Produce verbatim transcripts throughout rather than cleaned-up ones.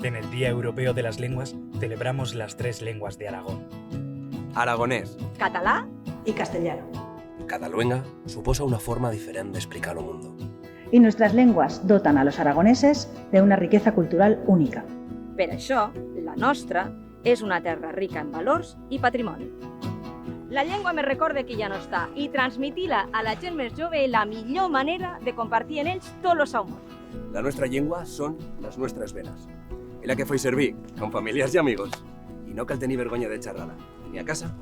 En el Día Europeo de las Lenguas celebramos las tres lenguas de Aragón. Aragonés. Catalá. Y castellano. Cada luenga suposa una forma diferent d'explicar o mundo. Y nuestras lenguas dotan a los aragoneses de una riqueza cultural única. Per això, la nostra és una terra rica en valors i patrimoni. La llengua me recorde qui ya no està, y transmitir-la a la gent més jove és la millor manera de compartir en ells tot lo sau món. La nuestra llengua son las nuestras venas. Es la que fai servir con familiars y amigos. Y no cal tenir vergonya de charrar-la, ni a casa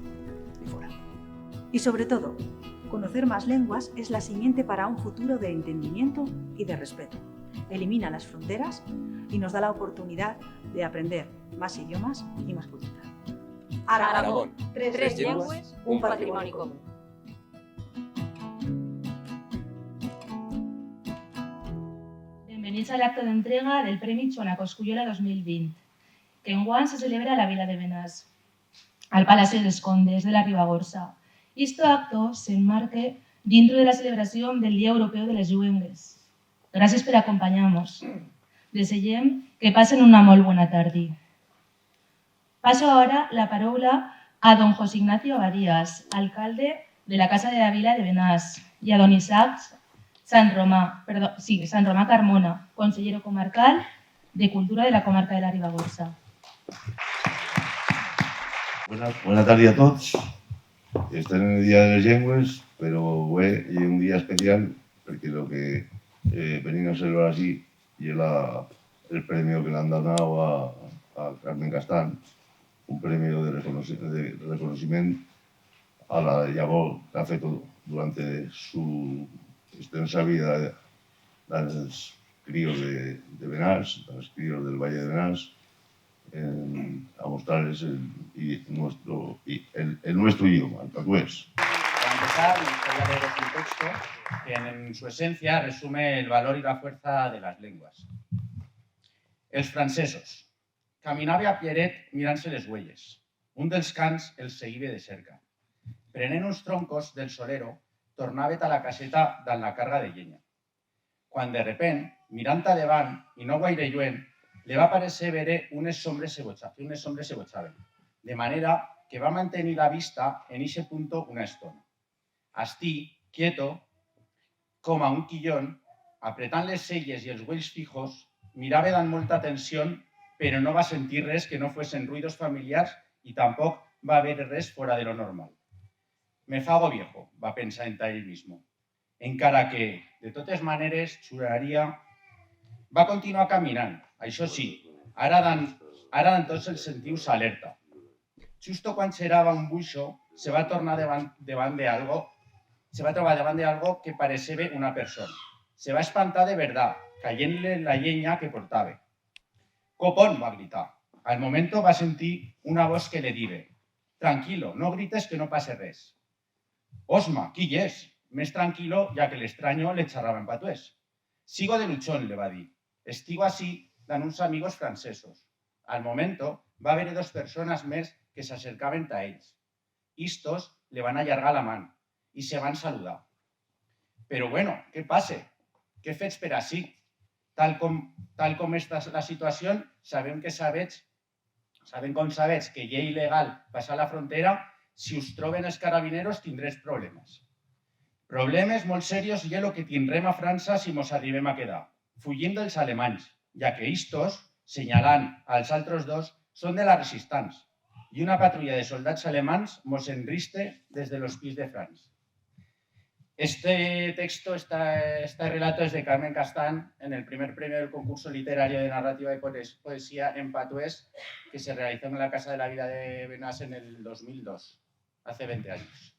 ni fora. Y sobre todo, conocer más lenguas es la simiente para un futuro de entendimiento y de respeto. Elimina las fronteras y nos da la oportunidad de aprender más idiomas y más cultura. Aragón, tres llengües, un patrimoni común. Bienvenidos al acto de entrega del Premi Chona Coscullola dos mil vint, que enguan se celebra a la vila de Benás, al Palacio d'es Condes de la Ribagorza. Isto acto s'enmarque dintro de la celebración del Día Europeo de les Lluengues. Gracias per acompanyar-mos. Deseyem que pasen una molt buena tardi. Paso ahora la paroula a don José Ignacio Abadías, alcalde de la Casa de la Vila de Benás, y a don Isaac San Romà, perdón, sí, San Romà Carmona, consellero comarcal de Cultura de la Comarca de la Ribagorza. Buena, buena tardi a tots. Estem en el Día de les Llengües, pero hue ye un día especial porque lo que, eh, venim a celebrar así ye la, el premio que l'han donau a, a Carmen Castán, un premio de reconoci-, de reconocimiento a la llabor que ha feto durante su extensa vida d'ans críos de, de Benás, d'ans críos del Valle de Benás, en, a mostrar-les el, i nuestro, i el, el nuestro idioma, el patués. Para empezar, me gustaría leeros un texto que en, en su esencia resume el valor y la fuerza de las lenguas. Els francesos. Caminabe a pieret mirant-se les uellas. Un dels cans els seguibe de cerca. Prenent uns troncos del solero, tornabe ta la caseta dan la carga de llenya. Cuan de repent, mirant ta debant y no guaire lluent, le va parecer vere unes sombres se bocha-, que unes sombres se bochaben, de manera que va mantenir la vista en ixe punto una estona. Astí, quieto, coma un quillón, apretant les celles y els uells fijos, mirabe dan molta atención, pero no va sentir res que no fuesen ruidos familiars y tampoc va vere res fora de lo normal. Me fago viejo, va pensar enta ell mismo. Encara que, de totes maneres, churaría. Va continuar caminant, aixó sí, ara dan, ara dan tots els sentius s'alerta. Chusto cuan cheraba un buixo, se va tornar debant, debant de algo, se va trobar debant de algo que parecebe una persona. Se va espantar de verdat, cayent-le la llenya que portabe. «Copón!», va gritar. Al momento va sentir una voz que le dibe: «Tranquilo, no grites, que no pase res». «Osma, qui yes?» Mes tranquilo, ya que l'estranyo le charraba en patués. «Sigo de luchón», le va dir. «Estigo así dan uns amigos francesos». Al momento va vere dos personas mes que s'acercaben ta ells. Istos le van allargar la man y se van saludar. «Pero bueno, qué pase? Qué fetz per así? Tal com, tal com esta la situación, sabem que sabetz, sabem com sabetz que ye ilegal pasar la frontera, si us troben els carabineros tindrez problemas». «Problemes molt serios ye lo que tinrem a França si mos arribem a quedar, fuyint dels alemanys, ya que istos», senyalant als altros dos, «son de la resistance, y una patrulla de soldats alemans mos enriste des de los pies de França». Este texto, esta, este relato es de Carmen Castán, en el primer premio del concurso literario de narrativa y poes-, poesía en patués que se realizó en la Casa de la Vila de Benás en el dos mil dos, hace veinte años.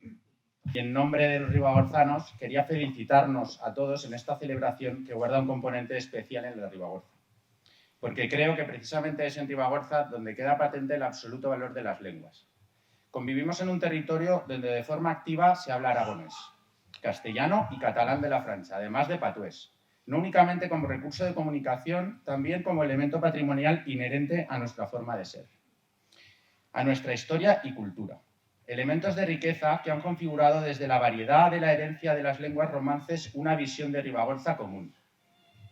Y en nombre de los ribagorzanos quería felicitarnos a todos en esta celebración que guarda un componente especial en la Ribagorza, porque creo que precisamente es en Ribagorza donde queda patente el absoluto valor de las lenguas. Convivimos en un territorio donde de forma activa se habla aragonés, castellano y catalán de la França, además de patués, no únicamente como recurso de comunicación, también como elemento patrimonial inherente a nuestra forma de ser, a nuestra historia y cultura. Elementos de riqueza que han configurado desde la variedad de la herencia de las lenguas romances una visión de Ribagorza común.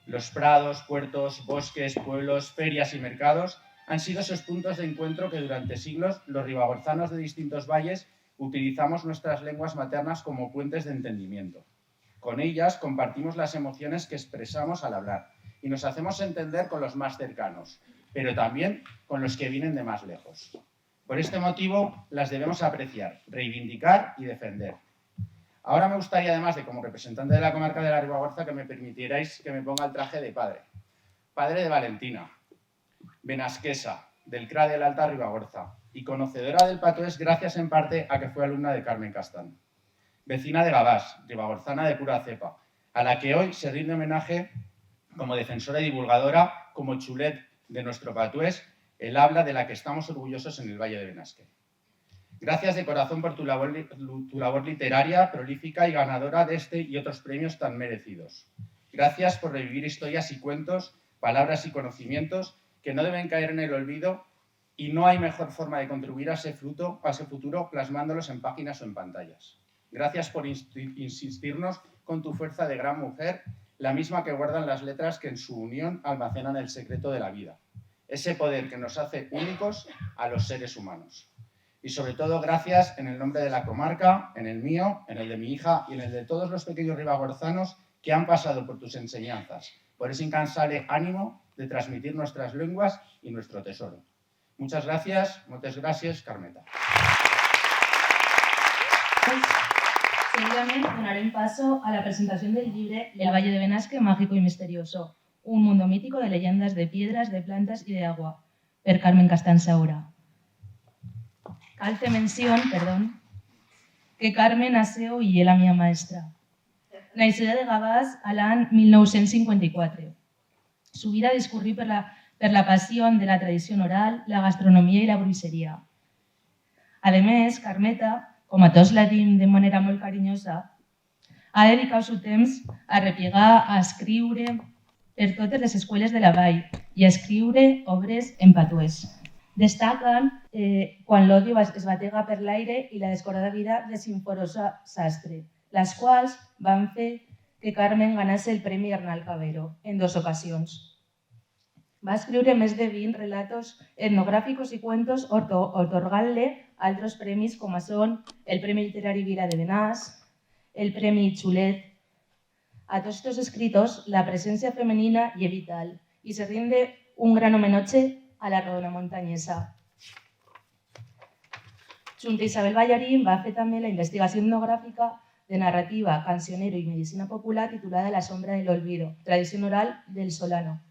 Los prados, puertos, bosques, pueblos, ferias y mercados han sido esos puntos de encuentro que durante siglos los ribagorzanos de distintos valles utilizamos nuestras lenguas maternas como puentes de entendimiento. Con ellas compartimos las emociones que expresamos al hablar y nos hacemos entender con los más cercanos, pero también con los que vienen de más lejos. Por este motivo, las debemos apreciar, reivindicar y defender. Ahora me gustaría, además de como representante de la comarca de la Ribagorza, que me permitierais que me ponga el traje de padre. Padre de Valentina, benasquesa, del cra de l'Alta Ribagorza, y conocedora del patués gracias en parte a que fue alumna de Carmen Castán. Vecina de Gabás, ribagorzana de pura cepa, a la que hoy se rinde homenaje como defensora y divulgadora, como chulet de nuestro patués, el habla de la que estamos orgullosos en el Valle de Benasque. Gracias de corazón por tu labor li-, lu-, tu labor literaria, prolífica y ganadora de este y otros premios tan merecidos. Gracias por revivir historias y cuentos, palabras y conocimientos que no deben caer en el olvido, y no hay mejor forma de contribuir a ese fruto, a ese futuro, plasmándolos en páginas o en pantallas. Gracias por insti-, insistirnos con tu fuerza de gran mujer, la misma que guardan las letras que en su unión almacenan el secreto de la vida, ese poder que nos hace únicos a los seres humanos. Y sobre todo, gracias en el nombre de la comarca, en el mío, en el de mi hija y en el de todos los pequeños ribagorzanos que han pasado por tus enseñanzas, por ese incansable ánimo de transmitir nuestras lenguas y nuestro tesoro. Muchas gracias, moltes gracias, Carmeta. Seguidament donarem paso a la presentación del llibre El Valle de Benasque, mágico y misterioso, un mundo mítico de leyendas, de piedras, de plantas y de agua, per Carmen Castán Saura. Cal fer mención, perdón, que Carmen ha seu y ye la mía maestra. Naixeda de Gabás a l'any mil nou-cents cincuenta-quatre. Su vida discurrí per la, per la pasión de la tradición oral, la gastronomía y la bruixería. Ademés, Carmeta, como a tots la dim de manera molt carinyosa, ha dedicau su temps a replegar, a escriure per totes les escueles de la vall y a escriure obres en patués. Destacan, eh, Quan l'odio es batega per l'aire y La descorada vida de Sinforosa Sastre, las cuals van fer que Carmen ganase el Premi Arnal Cavero en dos ocasions. Va escriure mes de vint relatos etnogràficos y cuentos, orto-, otorgant-le altros premis, coma son el Premi Literari Vila de Benás, el Premi Chulet. A tots estos escritos, la presencia femenina ye vital y se rinde un gran homenache a la redona montañesa. Junto a Isabel Ballarín va fer tamé la investigación etnográfica de narrativa, cancionero y medicina popular titulada La sombra del olvido, tradición oral del Solano.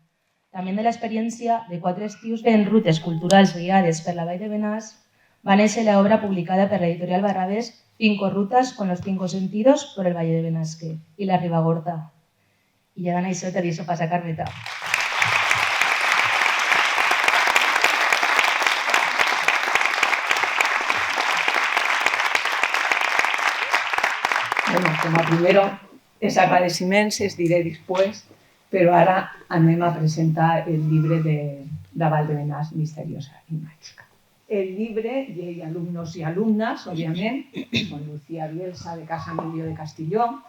También de la experiencia de cuatro estius en rutes culturals guiades per la Vall de Benás, va néixer la obra publicada per la editorial Barrabés, Cinco rutas con los cinco sentidos por el Valle de Benasque y la Ribagorza. Y ya dan iso, te deixo pasar, Carmeta. Bueno, como primero, es agradeciments, es diré después, pero ahora anem a presentar el llibre de, de Val de Benás, Misteriosa y Mágica. El llibre ye d'alumnos y alumnas, obviament, son Lucía Bielsa, de Casa Emilio de Castillón,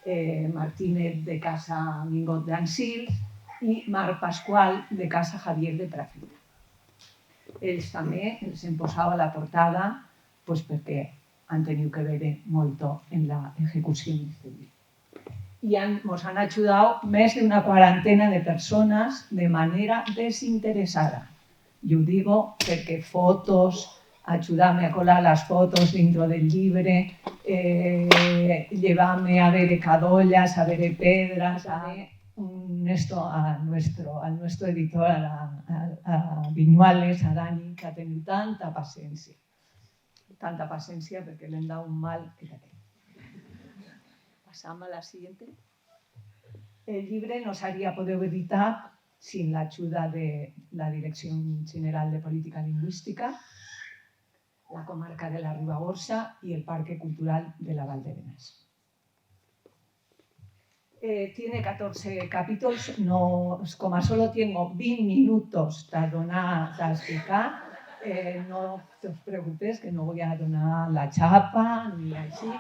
eh, Martínez, de Casa Mingot d'Ansils, y Marc Pascual, de Casa Javier de Prazmina. Ells tamé els hem posau a la portada, pues, perque han teniu que veure molto en la ejecución d'este llibre. Y han, mos han achudau mes d'una cuarantena de personas de manera desinteresada. Yo digo perque fotos, achudar-me a colar las fotos dentro del llibre, eh, llevar-me a veure cadollas, a veure pedras, a, un esto, a nuestro, al nuestro editor, a la, a, a Viñuales, a Dani, que ha teniu tanta paciencia. Tanta paciencia, perque l'hem dau un mal que ta qué. Pasam a la siguiente. El llibre no s'haría podeu editar sin l'achuda de la Dirección General de Política Lingüística, la Comarca de la Ribagorza y el Parque Cultural de la Val de Benás. Eh, tiene catorce capítols, no, coma solo tiengo vint minutos ta donar, ta explicar, eh, no te os preocupes, que no voi a donar la chapa, ni així,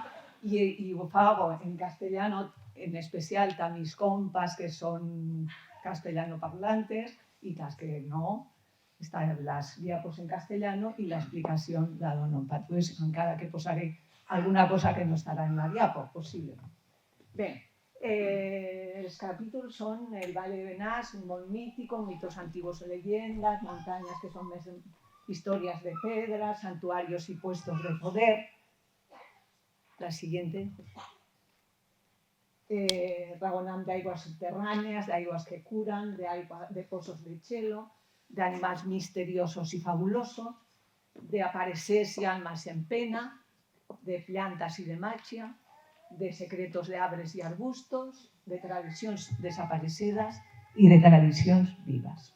y, y ho fago en castellano, en especial ta mis compas que son castellanoparlantes y tas que no, están las diapos en castellano y la explicación la dono en patués, encara que posaré alguna cosa que no estará en la diapo, posiblemente. Ben, eh, els capítols son el Valle de Benás, un mont mítico, mitos antiguos o leyendas, montañas que son mes historias de pedra, santuarios y puestos de poder. La siguiente. Eh, ragonam d'aiguas subterráneas, d'aiguas que curan, de aigua, de pozos de chelo, d'animals misteriosos y fabulosos, d'aparecers y almas en pena, de plantas y de magia, de secretos de arbres y arbustos, de tradicions desaparecedas y de tradicions vivas.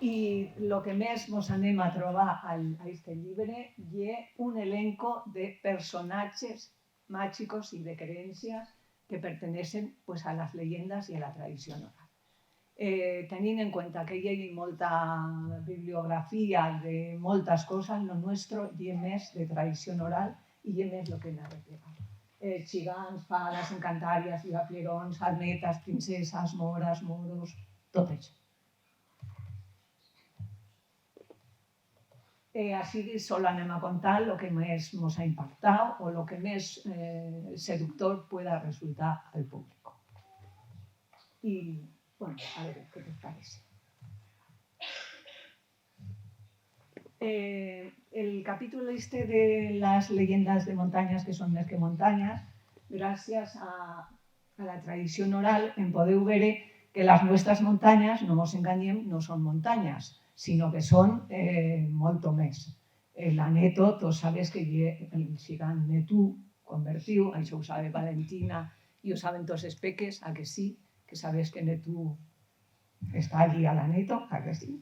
Y lo que mes mos anem a trobar al, a este llibre ye un elenco de personatges machicos y de creencias que pertenecen, pues, a las leyendas y a la tradición oral. Eh, tenint en cuenta que i hei molta bibliografía de moltas cosas, lo nuestro ye mes de tradición oral y ye mes lo que n'ha replegau. Eh, chigans, fadas, encantarias, diapllerons, almetas, princesas, moras, moros, tot ixo. Eh, así solo anem a contar lo que mes mos ha impactau o lo que mes, eh, seductor pueda resultar al publico. Y, bueno, a ver, qué te parece? Eh, el capítulo este de las leyendas de montañas, que son mes que montañas, gracias a, a la tradición oral, en podeu vere que las nuestras montañas, no mos enganyem, no son montañas, sino que son, eh, molto mes. Eh, l'Aneto, tos sabes que ye el xigant Netú convertiu, això ho sabe Valentina, y ho saben tos es peques, a que sí, que sabes que Netú está allí a l'Aneto, a que sí.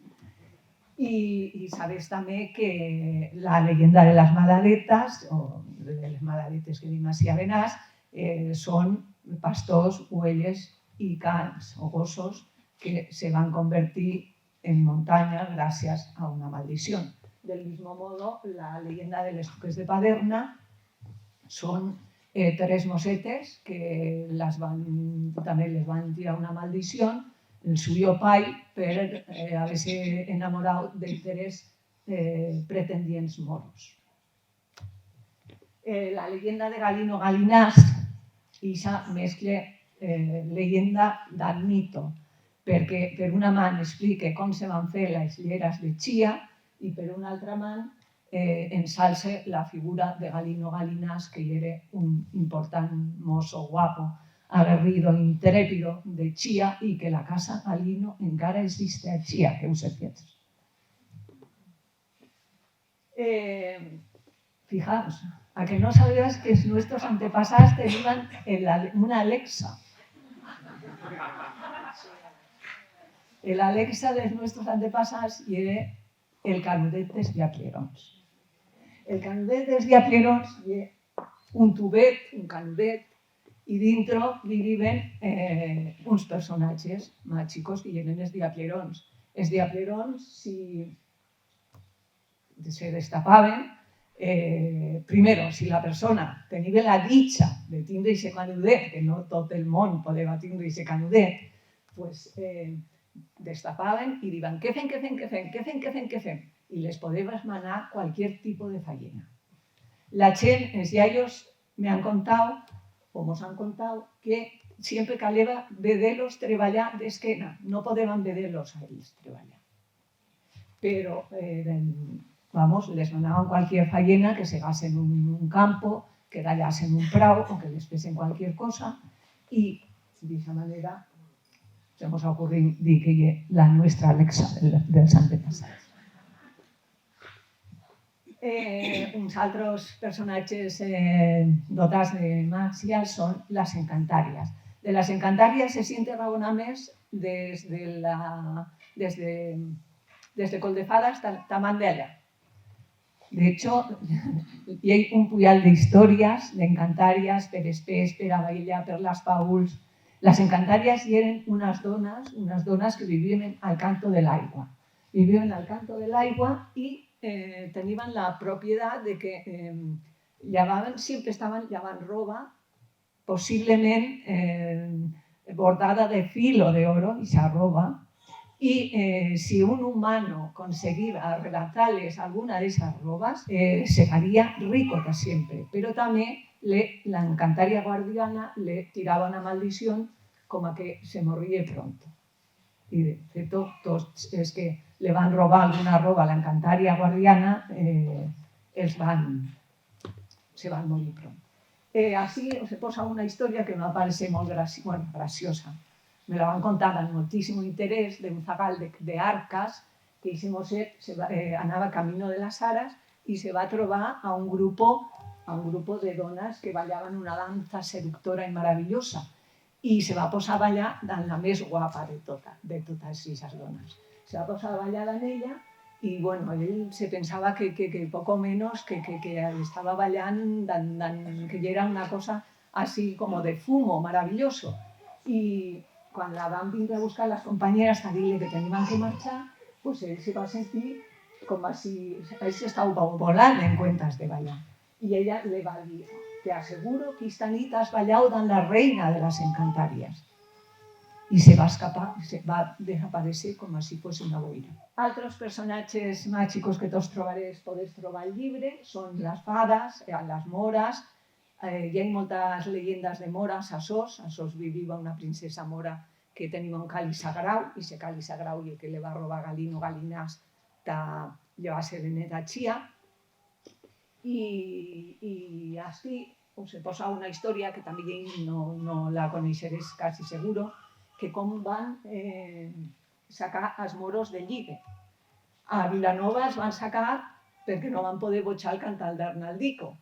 Y, y sabes también que la leyenda de las maladetas, o de les maladetes que diz Masia Benás, eh, son pastors, uellas y cans o gozos que se van convertir en montaña gracias a una maldición. Del mismo modo, la leyenda de les Cuques de Paderna son, eh, tres mosetes que las van, también les van tirar una maldición, el suyo pai, per, eh, haber-se enamorau de tres, eh, pretendients moros. Eh, la leyenda de Galino Galinás, ixa mescla, eh, leyenda dan mito, perque per una man explica com se van fer las lleras de chía y per una altra man, eh, ensalce la figura de Galino Galinás, que yere un important mozo guapo, aguerrido, intrépido de Chía y que la casa Galino encara existe a Chía, que ho sepietz. Eh, fijaos, a que no sabías que els nuestros antepasás teniban el Ale-, una Alexa. El Alexa dels nuestros antepasás yere el canudet dels diapllerons. El canudet dels diapllerons ye un tubet, un canudet, y dintro viviben, eh, uns personatges machicos que yeren els diapllerons. Els diapllerons, si se destapaben, eh, primero, si la persona teniba la dicha de tindre ixe canudet, que no tot el món podeba tindre ixe canudet, pues, eh, destapaben y diban: «Qué fem, qué fem, qué fem, qué fem, qué fem, qué fem?» Y les podebas manar cualquier tipo de fayena. La chent, els yayos, me han contau, o mos han contau, que siempre caleba veder-los treballar d'esquena, no podeban veder-los a ells treballar. Pero, eh, vamos, les manaban cualquier fayena, que segasen un, un campo, que dallasen un prau o que les fesen cualquier cosa, y d'ixa manera se mos ha ocurriu dir que ye la nuestra Alexa del, dels antepasats. Eh, uns altros personatges, eh, dotats de magia son las encantarias. De las encantarias se siente rabonar mes des de la, des de, des de Col de Fadas ta, ta Mandela. De hecho, i hai un puyal d'historias d'encantarias per Espés, per Abella, per las Pauls. Las encantarias yeren unas donas, unas donas que viviben al canto de l'aigua. Viviben al canto de l'aigua y, eh, teniban la propiedat de que, em, llavaban, siempre estaban llavant roba posiblement, eh, bordada de filo de oro, ixa roba, y, eh, si un humano conseguiba arrebatar-les alguna d'esas robas, eh, se faría rico ta siempre. Pero tamé le, la encantaria guardiana le tiraba una maldición como a que se morríe pronto. Y de feto, tots es que le van robar alguna roba a la encantaria guardiana, eh, els van, se van morir pronto. Eh, así se posa una historia que me va parecer molt graci-, bueno, graciosa. Me la van contar amb moltísimo interés, d'un zagal de, de Arcas, que ixe moset se va, eh, anava camino de las Aras y se va trobar a un grupo, a un grupo de donas que ballaban una danza seductora y maravillosa. Y se va posar a ballar dan la més guapa de tota, de totas ixas donas. Se va posar a ballar dan ella y, bueno, él se pensaba que, que, que poco menos que, que, que estaba ballant dan, dan, que yera una cosa así como de fumo, maravilloso. Y cuan la van vindre a buscar las compañeras a dir-le que teniban que marchar, pues él se va sentir como si, él se estaba vo-, volant en cuentas de ballar. Y ella le va dir: "Te aseguro que ista nit has ballau dan la reina de las encantarias". Y se va escapar, se va desaparecer como si fuese una boira. Altros personaches machicos que tos trobarez, podez trobar el llibre, son las fadas, eh, las moras, eh, y hai moltas leyendas de moras, Asós, Asós viviba una princesa mora que teniba un cali sagrau, y ese cali sagrau ye que le va robar galino, galinas, ta llevar-se-ne ta Chía. Y, y astí us he posau una historia que también no, no la coneixerez casi seguro, que com van, eh, sacar as moros de Llire. A Vilanova es van sacar perque no van poder bochar el cantal d'Arnaldico,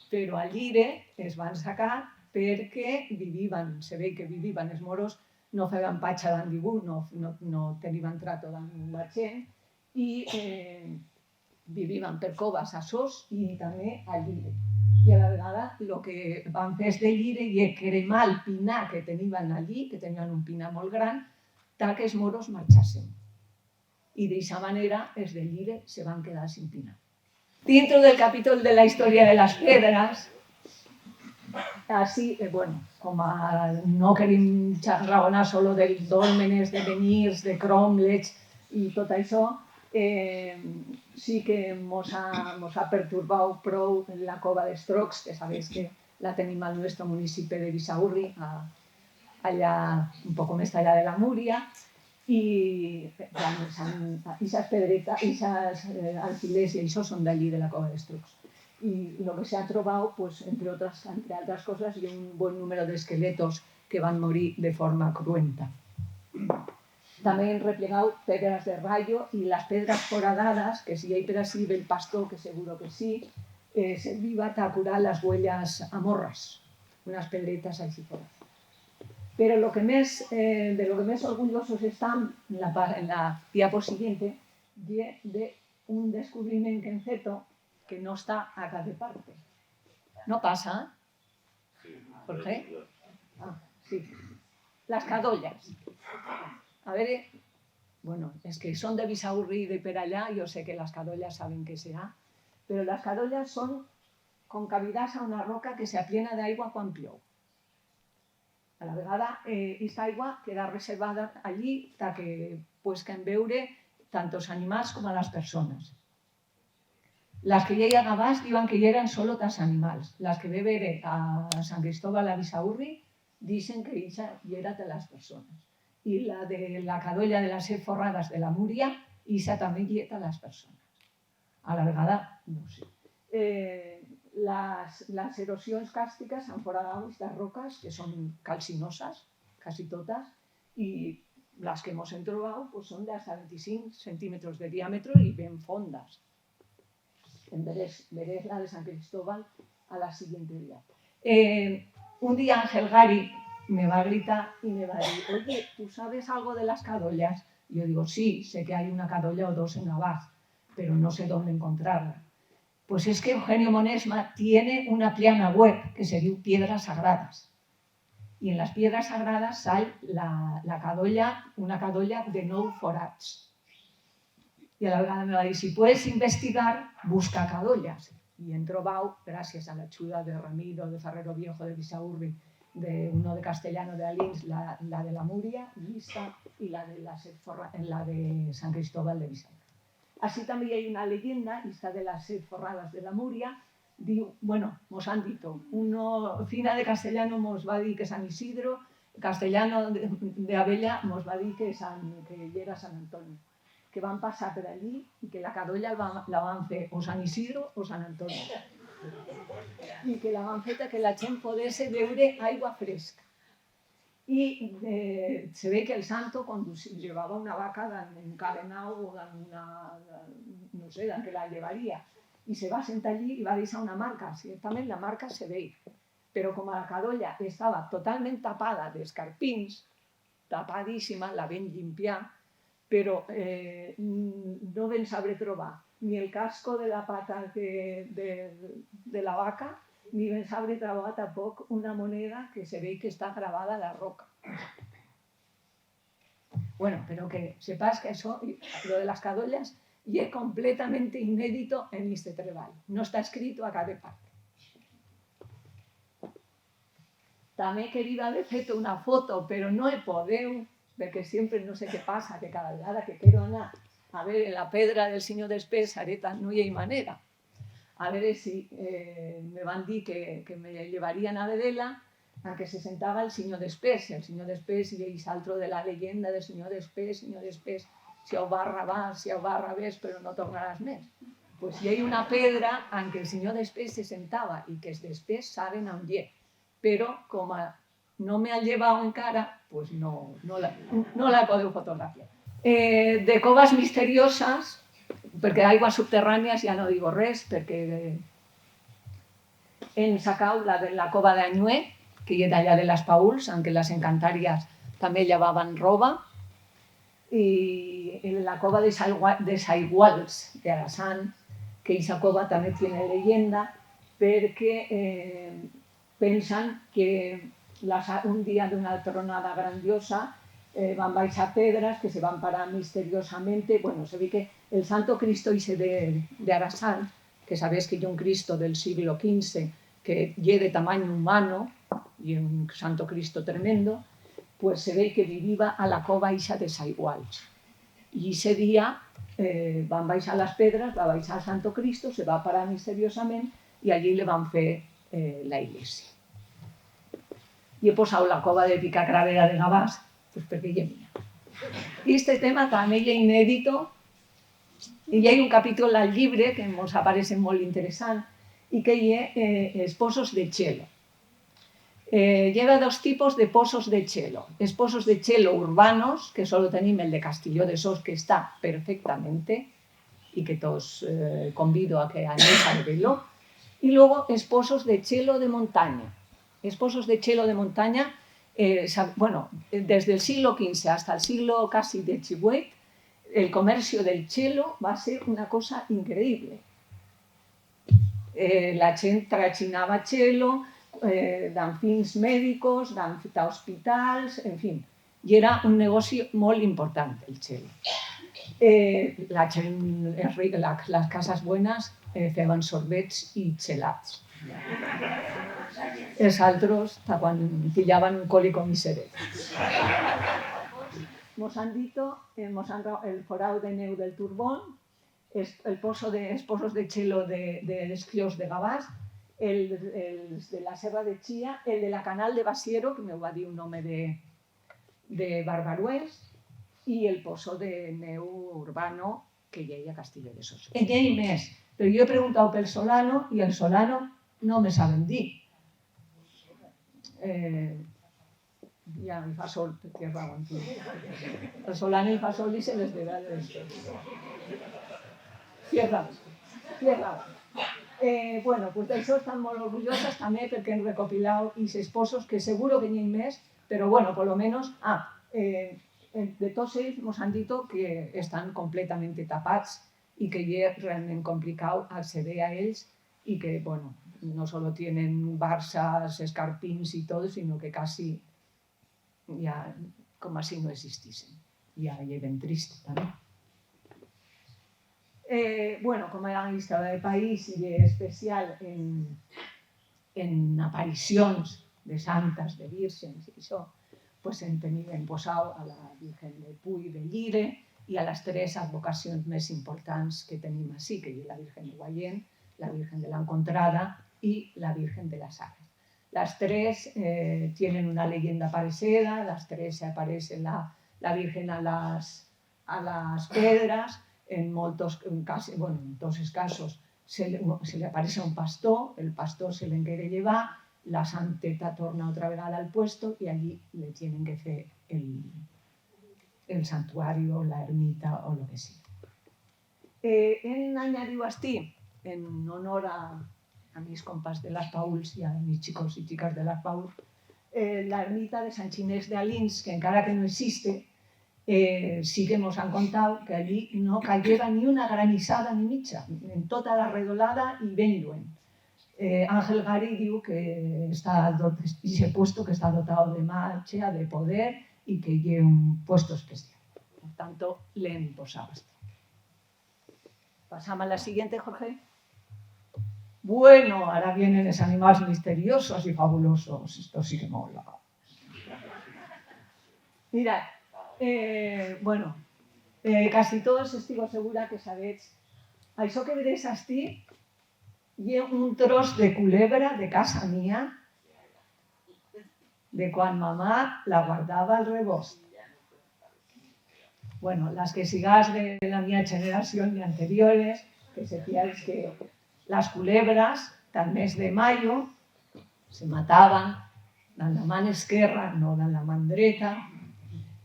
pero a Llire es van sacar perque viviban, se vei que viviban, es moros no feban pacha dan ningú, no, no, no teniban trato dan la chent, y, eh, viviban per covas Asós y tamé a Llire. Y a la vegada lo que van fer es de Llire ye cremar el pinar que teniban allí, que teniban un pinar molt gran, ta que es moros marchasen. Y d'ixa manera es de Llire se van quedar sin pinar. Dentro del capítol de la historia de las pedras, así, eh, bueno, como no querim cha-, raonar solo del dólmenes, de menirs, de cromlechs y tot això, eh, sí que mos ha, mos ha perturbau prou la cova d'Estrocs, que sabéis que la tenim al nuestro municipi de Bisaurri, a, allá, un poco mes allá de la Muria, y, bueno, s'han, ixas pedreta-, ixas, eh, alfilers y ixo son d'allí de la cova d'Estrocs. Y lo que se ha trobau, pues, entre otras, entre altras cosas, y un buen número d'esqueletos que van morir de forma cruenta. Tamé han replegau pedras de rayo y las pedras foradadas, que si hai per así bel pastor, que seguro que sí, eh, serviba ta curar las uellas a morras, unas pedretas així foradas. Pero lo que mes, eh, de lo que mes orgullosos estam en la pa-, en la diapo siguiente, ye de un descubriment que hem feto que no está a cada parte. No pasa? Jorge? Ah, sí. Las cadollas. A ver, eh, bueno, es que son de Bisaurri y de per allá, yo sé que las cadollas saben qué será, pero las cadollas son concavidás a una roca que se aplena d'aigua cuan pllueu. A la vegada, eh, esta aigua queda reservada allí ta que puescan beure tantos animals como a las personas. Las que i heba gabás diban que yeran solo tas animals. Las que ve vere a San Cristóbal a Bisaurri dicen que ixa yera ta las personas. Y la de la cadolla de las set forradas de la Muria, ixa tamé ye ta las personas. A la vegada, no sé. Eh, las, las erosions cársticas han foradau estas rocas, que son calcinosas, casi totas, y las que hemos entrobau, pues, son de hasta venticinc centímetros de diámetro y ben fondas. En verez, verez la de San Cristóbal a la siguiente diapo. Eh, un día Ángel Gari me va a gritar y me va a decir: "Oye, ¿tú sabes algo de las cadollas?". Yo digo: "Sí, sé que hay una cadolla o dos en Gabás, pero no sé dónde encontrarla". Pues es que Eugenio Monesma tiene una pliana web que se diu Piedras Sagradas. Y en las Piedras Sagradas sal la, la cadolla, una cadolla de nou forats. Y a la vegada me va dir: "Si puedes investigar, busca cadollas". Y hem trobau, gracias a la ayuda de Ramiro, de Farrero Viejo, de Bisaurri, de uno de castellano de Alins, la, la de la Muria, y ista, y la de la Set Forra-, la de San Cristóbal de Visalta. Así también hay una leyenda, ista de la Set Forradas de la Muria, diu, bueno, mos han dito, uno, Fina de castellano mos va dir que San Isidro, castellano de, de Abella mos va dir que San, que yera San Antonio, que van pasar per allí y que la cadolla la, la van fer o San Isidro o San Antonio. Y que la van fer ta que la chent podese beure aigua fresca. Y, eh, se ve que el santo conduci-, llevaba una vaca dan un cadenau o dan una, no sé, dan que la llevaría. Y se va sentar allí y va deixar una marca. Ciertament la marca se vei. Pero como la cadolla estaba totalment tapada d'escarpins, tapadísima, la vem llimpiar, pero, eh, n-, no vem sabre trobar ni el casco de la pata de, de, de la vaca, ni vem sabre trobar tampoc una moneda que se vei que está grabada a la roca. Bueno, pero que sepas que eso, lo de las cadollas, ye completamente inédito en este treball. No está escrito a cada parte. Tamé queriba haber feto una foto, pero no he podeu, porque siempre no sé qué pasa, que cada vegada que quiero anar a ver la pedra del Sinyor d'Espés, Areta, no i hai manera. A ver si, eh, me van dir que, que me llevarían a vedela, a que se sentaba el Sinyor d'Espés. El Sinyor d'Espés i ixaltro de la leyenda del Sinyor d'Espés, Sinyor d'Espés, si a Ubarra vas, si a Ubarra ves, pero no tornarás mes. Pues i hai una pedra en que el Sinyor d'Espés se sentaba y que es d'Espés saben a on ye. Pero como no me han llevau encara, pues no, no la, no la he podeu fotografiar. Eh, de covas misteriosas, porque aigües subterráneas ya no digo res, porque, eh, hem sacau la de la cova d'Anyué, que ye d'allá de las Pauls, anque las encantarias tamé llavaban roba, y en la cova de Saigua-, de Saiguals, de Arasán, que ixa cova tamé tiene leyenda, porque, eh, pensan que las ha-, un día d'una tronada grandiosa, eh, van baixar pedras que se van parar misteriosamente. Bueno, se ve que el Santo Cristo ixe de, de Arasán, que sabes que ye un Cristo del siglo quince, que ye de tamaño humano, ye un Santo Cristo tremendo, pues se ve que viviba a la cova ixa de Saiguals. Y ixe día, eh, van baixar las pedras, va baixar Santo Cristo, se va parar misteriosament y allí le van fer, eh, la iglesia. Y he posau la cova de Pica Cravera de Gabás, pues, porque ye mía. Y este tema tamé ye inédito, y i hai un capítulo al llibre que mos aparece molt interesant, y que ye, eh, els pozos de chelo. Eh, i heba dos tipos de pozos de chelo. Els pozos de chelo urbanos, que solo tenim el de Castilló de Sos, que está perfectamente, y que tos, eh, convido a que anéis a ver-lo. Y luego els pozos de chelo de montaña. Els pozos de chelo de montaña, eh, sa-, bueno, desde el siglo quince hasta el siglo casi diecinueve, el comercio del chelo va ser una cosa increíble. Eh, la chent trachinaba chelo, eh, dan fins médicos, dan ta hospitals, en fin, yera un negoci molt important el chelo. Eh, la chent, eh, ri-, la, las casas buenas, eh, feban sorbets y chelats. Els altros, ta cuan pillaban un cólico miseret. Mos han dito, eh, mos han dau el forau de neu del Turbón, es-, el pozo de, els pozos de chelo de, de les Cllors de Gabás, el, els de la Serra de Chía, el de la Canal de Basiero, que me va dir un home de, de Barbarués, y el pozo de neu urbano, que ye a Castillo de Sos. E n'i hai mes, pero yo he preguntau pel Solano y el Solano no me saben dir. Eh, Ya, el fasol, tierra, antes. El solano y el fasol y se les debe a los... Tierra, tierra. Eh, bueno, pues d'això estan molt orgullosas tamé, perque han recopilau ixes pozos, que seguro que n'i hai mes, pero bueno, por lo menos, ah, eh, de tots ells mos han dito que están completamente tapats y que ye realment complicau acceder a ells y que, bueno, no solo tienen barsas, escarpins y todo, sino que casi ya coma si no existisen. Ya ye ben triste tamé. Eh, bueno, coma era historia de país, ye especial en, en aparicions de santas, de virxens, y ixo, pues en teniben posau a la Virgen de Puy de Llire y a las tres advocacions mes importants que tenim así, que ye la Virgen de Guayén, la Virgen de la Encontrada y la Virgen de las Aves. Las tres, eh, tienen una leyenda parecida, las tres se aparece la, la Virgen a las, a las pedras, en moltos, en casi, bueno, en todos los casos se le, se le aparece a un pastor, el pastor se le quiere llevar, la santeta torna otra vegada al puesto y allí le tienen que hacer el, el santuario, la ermita o lo que sea. Eh, en añadiu astí, en honor a, a mis compas de las Pauls y a mis chicos y chicas de las Pauls, eh, la ermita de San Chinés de Alins, que encara que no existe, eh, sí que mos han contau que allí no cayeba ni una granizada ni micha, en tota la redolada y ben lluent. Eh, Ángel Gari diu que está do-, ixe puesto que está dotau de machia, de poder y que ye un puesto especial. Por tanto, l'hem posau astí. Pasam a la siguiente, Jorge. Bueno, ahora vienen los animals misteriosos y fabulosos. Esto sí que mola. Mira, eh, bueno, eh, casi todos estigo segura que sabetz. Això que vedetz astí ye un tros de culebra de casa mía, de cuan mamá la guardaba al rebost. Bueno, las que sigatz de la mía cheneración y anteriores, que sepiatz que las culebras, ta'l mes de mayo, se mataban, dan la man esquerra, no dan la man dreta,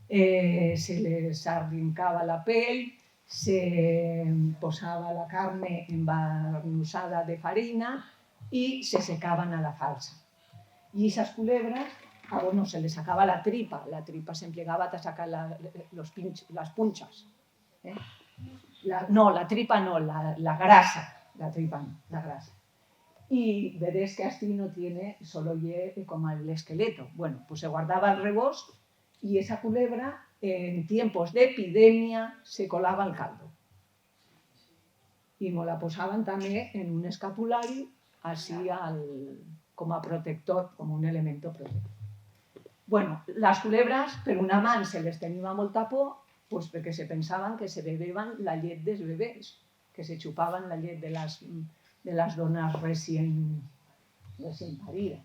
eh, se les arrincaba la pell, se posaba la carne embarnusada de farina y se secaban a la falsa. Y esas culebras, a, bueno, se les sacaba la tripa, la tripa se emplegaba ta sacar la, los pinch-, las punchas, eh? La, no, la tripa no, la, la grasa, la tripa no, la grasa. Y vedetz que astí no tiene, solo ye como el esqueleto. Bueno, pues se guardaba al rebost y esa culebra, en tiempos d'epidemia, se colaba al caldo. Y mo la posaban también en un escapulari, así al, como a protector, como un elemento protector. Bueno, las culebras, per una man se les teniba molta por, pues porque se pensaban que se bebeban la llet dels bebés, que se chupaban la llet de las, de las donas recien, recien paridas.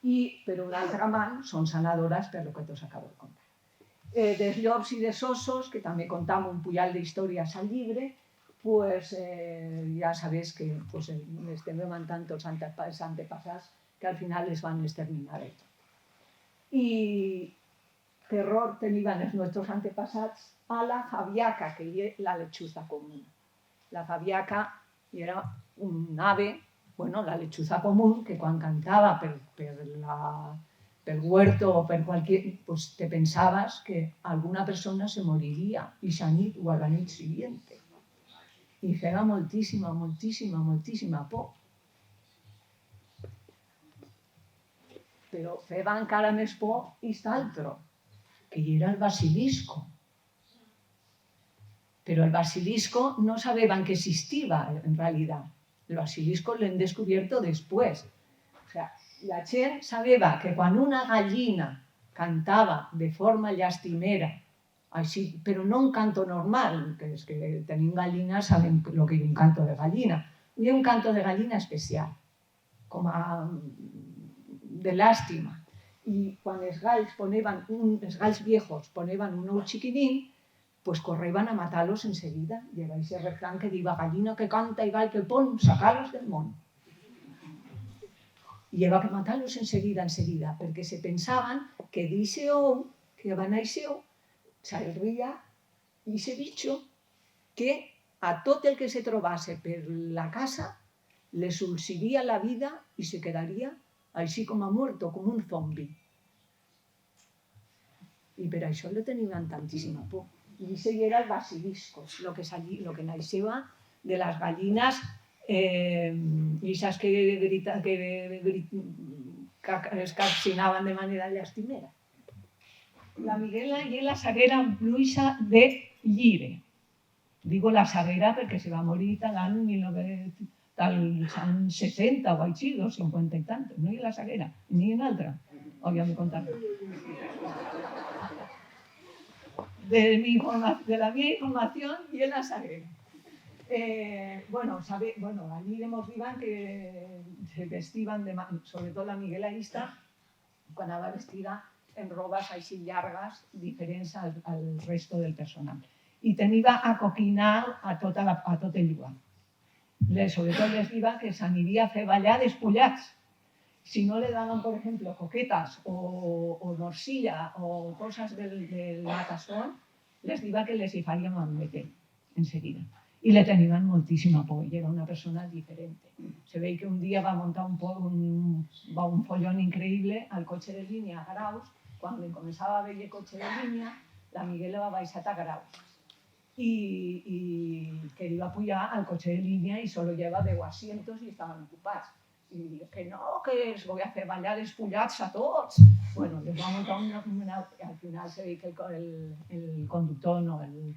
Y per una altra man son sanadoras, per lo que tos acabo de contar. Eh, dels llops y dels osos, que tamé contam un puyal d'historias al llibre, pues, eh, ya sabetz que, pues, eh, les teneban tantos ante-, antepasats que al final les van exterminar del tot. Y terror teniban els nuestros antepasats a la fabiaca, que ye la lechuza comuna. La fabiaca yera un ave, bueno, la lechuza común, que cuan cantaba per, per la, pel huerto o per cualquier, pues te pensabas que alguna persona se moriría ixa nit u a la nit siguiente. Y feba moltísima, moltísima, moltísima por. Pero feba encara mes por ist'altro, que yera el basilisco. Pero el basilisco no sabeban que existiba, en realidat. El basilisco l'hem descubierto después. O sea, la chent sabeba que cuan una gallina cantaba de forma llastimera, així, pero no un canto normal, que es que tenim gallinas, saben lo que ye un canto de gallina. Ye un canto de gallina especial, como a, de lástima. Y cuan els galls poneban un, els galls viejos poneban un ou chiquinín, pues correban a matar-los enseguida. Yera ixe refrán que diba: "Gallina que canta y gall que pon, saca-los del mont". Y heba que matar-los enseguida, enseguida, porque se pensaban que d'ixe ou que heba naixeu saldría ixe bicho que a tot el que se trobase per la casa le sulsiría la vida y se quedaría així como muerto, como un zombi. Y per això le teniban tantísima por. Y ixe yera el basilisco, lo que salí-, lo que naixeba de las gallinas, eh, ixas que grita-, que gri-, ca-, escarcinaban de manera llastimera. La Miguela ye la saguera pluixa de Llire. Digo la saguera perque se va morir ta l'anyo mil nove-, Ta'l año sesenta u així, d'o cincuenta y tanto, no ye la Saguera, ni en altra, había de contar. De mi forma-, de la mía información ye la Saguera. Eh, bueno, sabe, bueno, allí hemos diban que se vestiban de ma-, sobre todo la Miguela ista, cuando va vestida en robas així llargas, diferents al, al resto del personal. Y teniba acoquinau a tota la, a tot el lugar. Les, sobre tot les diba que s'aniria a fer ballar despullats. Si no le daban, por ejemplo, coquetas o, o morcilla o cosas del, del matasón, les diba que les i faría mal meter enseguida. Y le teniban moltísima por, y era una persona diferente. Se vei que un día va montar un po-, un, va un follón increíble al coche de línea a Graus, cuando començaba a haber coche de línea, la Miguela va baixar ta Graus. Y, y queriba puyar al coche de línea y solo lleva deu asientos y estaban ocupats. Y digo, que no, que es voi a fer ballar despullats a tots. Bueno, les va montar una, una, al final se vei que el co-, el, el conductor, no, el,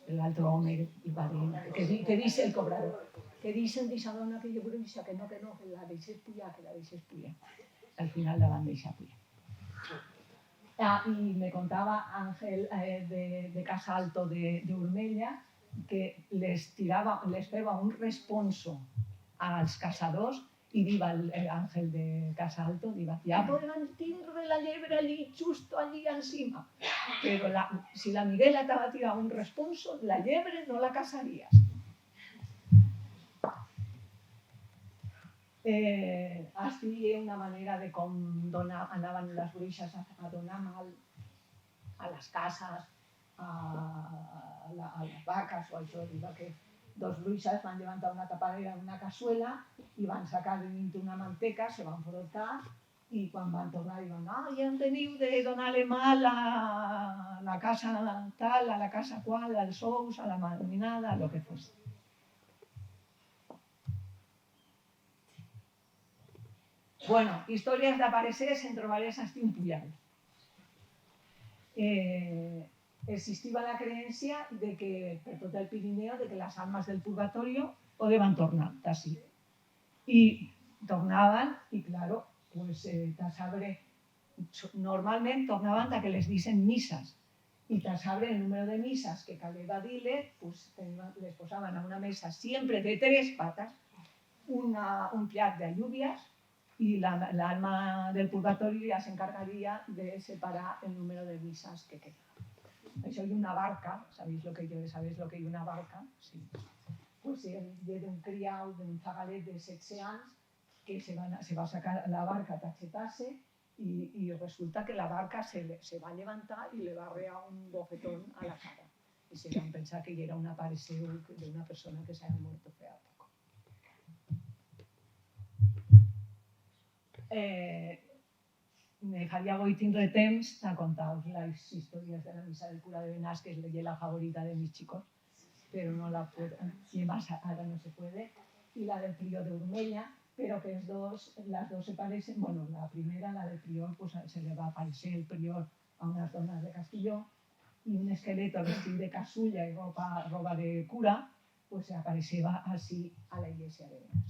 el altro home, el padrino, que di-, que dixe el cobrador, que dixen d'ixa dona que ye bruixa, que no, que no, que la deixes puyar, que la deixes puyar. Al final la van deixar puyar. Ah, y me contaba Ángel, eh, de, de Casa Alto de, de Urmella, que les tiraba, les feba un responso als casadors y diba el, el Ángel de Casa Alto, diba, ya podrán tirre la llebre allí, chusto allí ansima. Pero la, si la Miguela t'haba tirau un responso, la llebre no la casarías. Eh, así ye una manera de com dona-, anaban las bruixas a, a donar mal a las casas, a, a la, a las vacas, o a ixo, diba que dos bruixas van llevantar una tapadera en una cazuela y van sacar de dintre una manteca, se van frotar, y cuan van tornar, diban, ah, ya han teniu de donar-le mal a la casa tal, a la casa cual, als ous, a la maminada, a lo que fuese. Bueno, historias d'aparecer se'n trobarez astí un puyal. Eh, existiba la creencia de que, per tot el Pirineo, de que las almas del purgatorio podeban tornar ta sí. Y tornaban, y claro, pues, eh, ta sabre, normalment tornaban ta que les disen misas. Y ta sabre el número de misas que caleba dir-le, pues, teniban, les posaban a una mesa siempre de tres patas, una, un plat d'allubias, y la, la alma del purgatorio ya s'encargaría de separar el número de misas que quedaba. Això ye una barca, sabéis lo que yo, sabéis lo que ye una barca? Sí. Pues, eh, ye d'un criau, d'un zagalet de setze ans, que se va, se va sacar la barca ta chetar-se y, y resulta que la barca se le, se va levantar y le va rear un bofetón a la cara. Y se van pensar que yera un apareceu d'una persona que s'heba muerto fea poco. Eh, me faría goitín de temps ta contaros las historias de la misa del cura de Benás, que ye la favorita de mis chicos, pero no la puedo, y más a-, ahora no se puede. Y la del prior de Urmella, pero que es dos, las dos se parecen. Bueno, la primera, la del prior, pues, se le va a aparecer el prior a unas donas de Castelló, y un esqueleto vestiu de casulla y ropa, roba de cura, pues se apareceba así a la iglesia de Benás.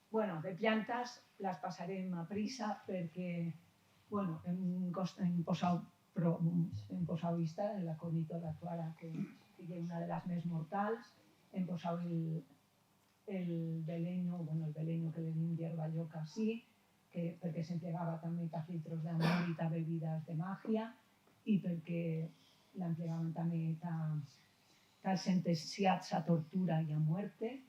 Bueno, de plantas las pasarem a prisa perque, bueno, hem cos-, hem posau pro-, hem posau ista, el aconito, la tuara, que, que ye una de las mes mortals, hem posau el, el beleño, bueno, el beleño que le dim hierba lloca, sí, que, perque s'emplegaba tamé ta filtros d'amor y ta bebidas de magia, y perque la emplegaban tamé ta, ta sentenciats a tortura y a muerte.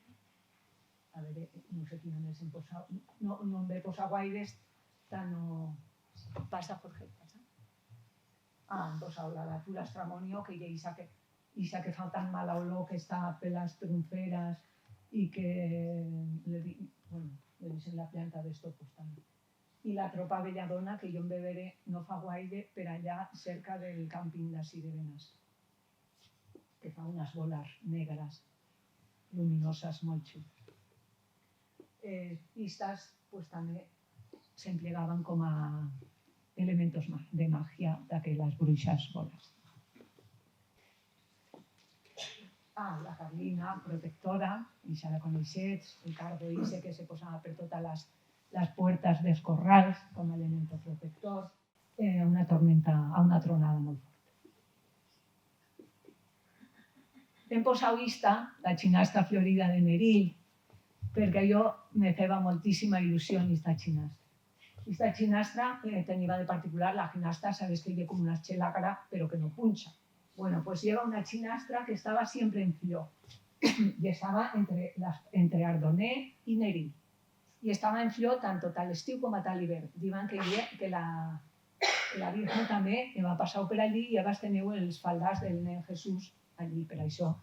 A ver, eh, no sé quina mes hem posau, no, no hem posau guaires, ta no... Pasa, Jorge, pasa. Ah, hem posau la, la tuara estramonio, que ye ixa que, ixa que fa tan mala olor, que está per las trunferas y que le di-, bueno, le dicen la planta d'esto, pues, también. Y la tropa belladona, que yo en bebere no fa guaire, per allá, cerca del campín d'ací de Benás, que fa unas bolas negras, luminosas, molt chulas. Eh, istas, pues, tamé s'emplegaban coma elementos ma-, de magia d'aquelas bruixas bolas. Ah, la Carlina, protectora, ixa la coneixetz, el cardo ixe que se posaba per totas las, las puertas dels corrals como elemento protector, eh, una tormenta, a una tronada molt forta. Hem posau ista, la chinastra florida de Nerill, perque a yo me feba moltísima ilusión ista chinastra. Ista chinastra, eh, teniba de particular la chinastra, sabes que ye como una chelacra, pero que no puncha. Bueno, pues lleva una chinastra que estaba siempre en flor. Y estaba entre las, entre Ardoné y Nerill. Y estaba en flor tanto ta l'estiu como ta l'hivern. Diban que ye, que la, que la Virgen tamé heba pasau per allí y heba esteneu els faldars del nen Jesús allí, per això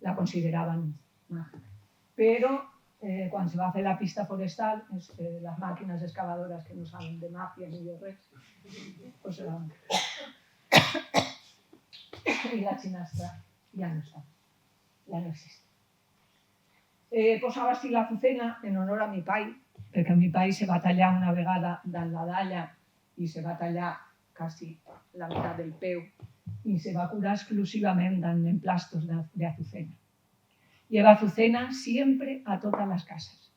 la consideraban mágica. Pero, eh, cuan se va fer la pista forestal, es, eh, las máquinas excavadoras que no saben de magia ni de res, pues se la van. Y la chinastra ya no está, ya no existe. Eh, posaba astí la azucena en honor a mi pai, perque a mi pai se va tallar una vegada dan la dalla y se va tallar casi la mitat del peu y se va curar exclusivament dan emplastos de, de azucena. Lleva azucena siempre a totas las casas,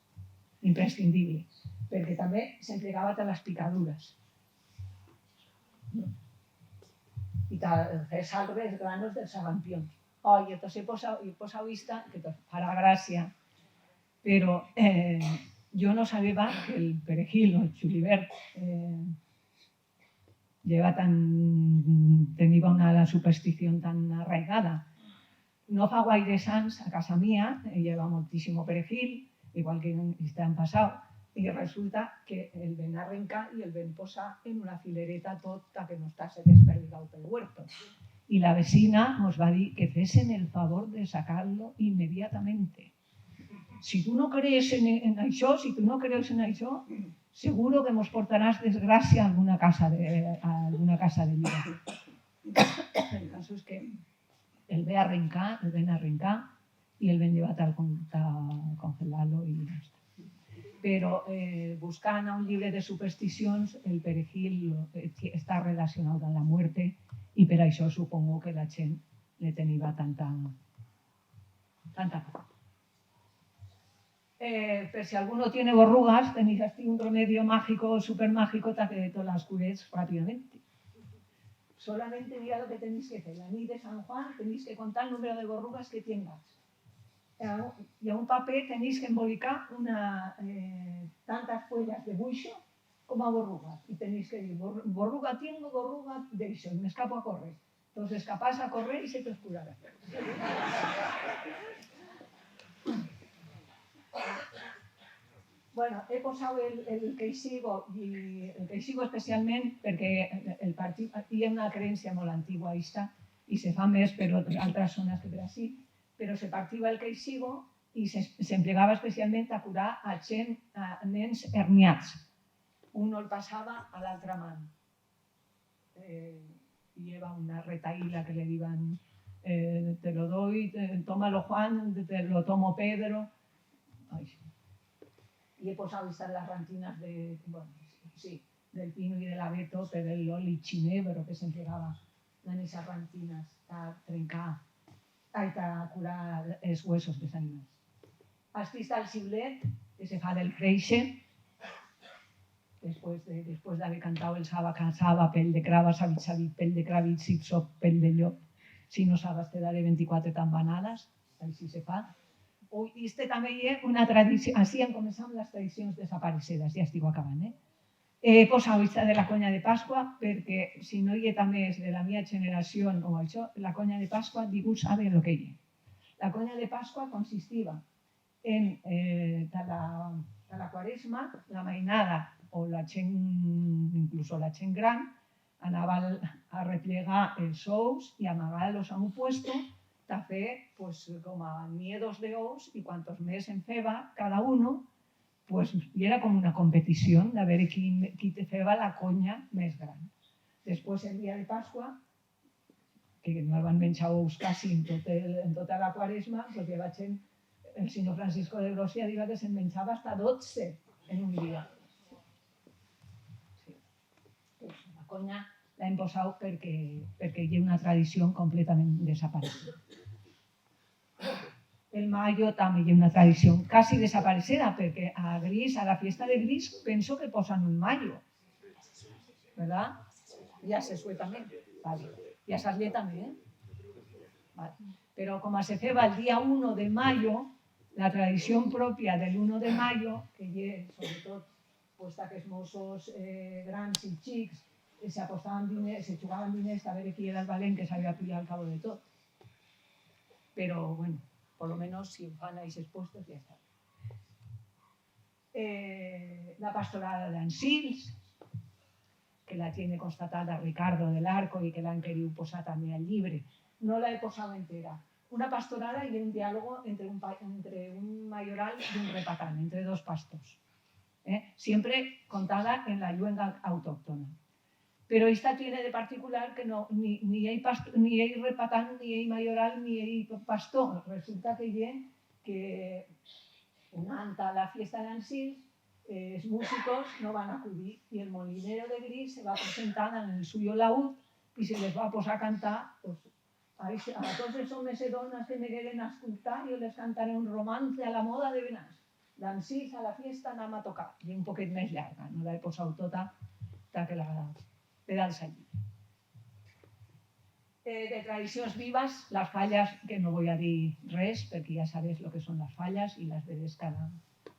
imprescindible, perque tamé s'emplegaba ta las picaduras y ta fer salve es granos del sarampión. Ai, entonces he posau, he posau ista, que te fará gracia, pero, eh, yo no sabeba que el perejil o el chulibert, eh, lleva tan, teniba una superstición tan arraigada. No fa guaires ans, a casa mía, eh, lleva moltísimo perejil, igual que en, este an pasau, y resulta que el ven arrencar y el ven posar en una filereta tot ta que no estase desperdigau pel huerto. Y la vecina mos va dir que fesen el favor de sacar-lo inmediatamente. Si tu no crees en, en això, si tu no crees en això, seguro que mos portarás desgracia a alguna casa de, a alguna casa de vida. El caso es que el ve arrencar, el ven arrencar, y el ven llevar ta con-, ta congelar-lo y ya está. Pero, eh, buscant a un llibre de supersticions, el perejil, eh, ti-, está relacionau con la muerte, y per això supongo que la chent le teniba tanta, tanta por. Eh, per si alguno tiene borrugas, tenéis astí un remedio mágico, supermágico, ta que te las cures rápidamente. Solamente mira lo que tenéis que hacer. La nit de San Juan tenéis que contar el número de borrugas que tiengas. Y a un, y a un papel tenéis que embolicar una, eh, tantas fuellas de buixo como a borrugas. Y tenéis que decir, "Bor-, borruga tiengo, borruga deixo", y m'escapo a correr. Tos escapás a correr y se tos curará. Bueno, he posau el, el queixigo, y el queixigo especialment perque el parti-, y ye una creencia molt antigua ista, y se fa mes per ot-, altras zonas que per ací, pero se partiba el queixigo y se, s'emplegaba especialment a curar a chent, a nens herniats. Uno el pasaba a l'altra man. Eh, lleva una retaíla que le diban, eh, "Te lo doy, te, tómalo Juan, te, te lo tomo Pedro". Ai. Y he posau estas las rantinas de, bueno, sí, del pino y del abeto, pero el oli chinebro que s'emplegaba en esas rantinas, ta trencar, ai, ta curar es huesos des animals. Astí está el siulet, que se fa del creixe. Después de, después d'haber cantau el saba, ca-, saba, pel de craba, sabit, sabit, pel de crabit, sip, sop, pel de llop. Si no sabas, te daré venticuatro tambanadas. Així se fa. O, iste tamé ye una tradici-, así han comenzau las tradicions desaparecedas, ya estigo acabant, eh? He posau esta de la conya de Pascua, perque si no ye tamé es de la mía cheneración o això, la conya de Pascua, digo, sabe lo que ye. La conya de Pascua consistiba en, eh, ta la, ta la Cuaresma, la mainada o la chent, incluso la chent gran, anaba al, a replegar els ous y amagar-los a un puesto, ta fer, pues, como niedos de ous, y cuantos mes en feba cada uno, pues, yera como una competición d'a veyer qui, qui te feba la conya mes gran. Después, el día de Pascua, que no habían menjau ous casi en tot el, en tota la Cuaresma, pues, lleva chent, el señor Francisco de Grocia diba que se'n menjaba hasta dotze en un día. Sí. Pues, la conya la hem posau perque, perque ye una tradición completament desaparecida. El mayo también ye una tradición casi desaparecida, porque a Gris, a la fiesta de Gris, penso que posan un mayo, ¿verdad? Y a Sesué también. Vale. Y a Sarrié también, ¿eh? Vale. Pero como se feba el día uno de mayo, la tradición propia del uno de mayo, que ye, sobre todo, pues, ta que es mozos, eh, grans y chics, eh, se apostaban diners, se chugaban diners a ver qui era el valent que s'había pillado al cabo de tot. Pero, bueno, por lo menos, si fan a ixes puestos, ya está. Eh, la pastorada d'Ansils, que la tiene constatada Ricardo del Arco y que l'han queriu posar también al llibre. No la he posau entera. Una pastorada ye un diálogo entre un pa-, entre un mayoral y un repatán, entre dos pastors. Eh? Siempre contada en la lluenga autoctona. Pero esta tiene de particular que no, ni, ni hay past-, ni hay repatán, ni hay mayoral, ni hay pastor. Resulta que ye que un anta la fiesta d'Ansils, eh, es musicos no van acudir y el molinero de Gris se va presentar en el suyo laúd y se les va posar a cantar, pues, a, a tots es homes e donas que me queren escultar, yo les cantaré un romance a la moda de Benás. D'Ansils a la fiesta anam a tocar. Ye un poquet mes llarga, no la he posau tota, ta que la, de dalt salí. Eh, de tradicions vivas, las fallas, que no voi a dir res, porque ya sabes lo que son las fallas y las vedes cada,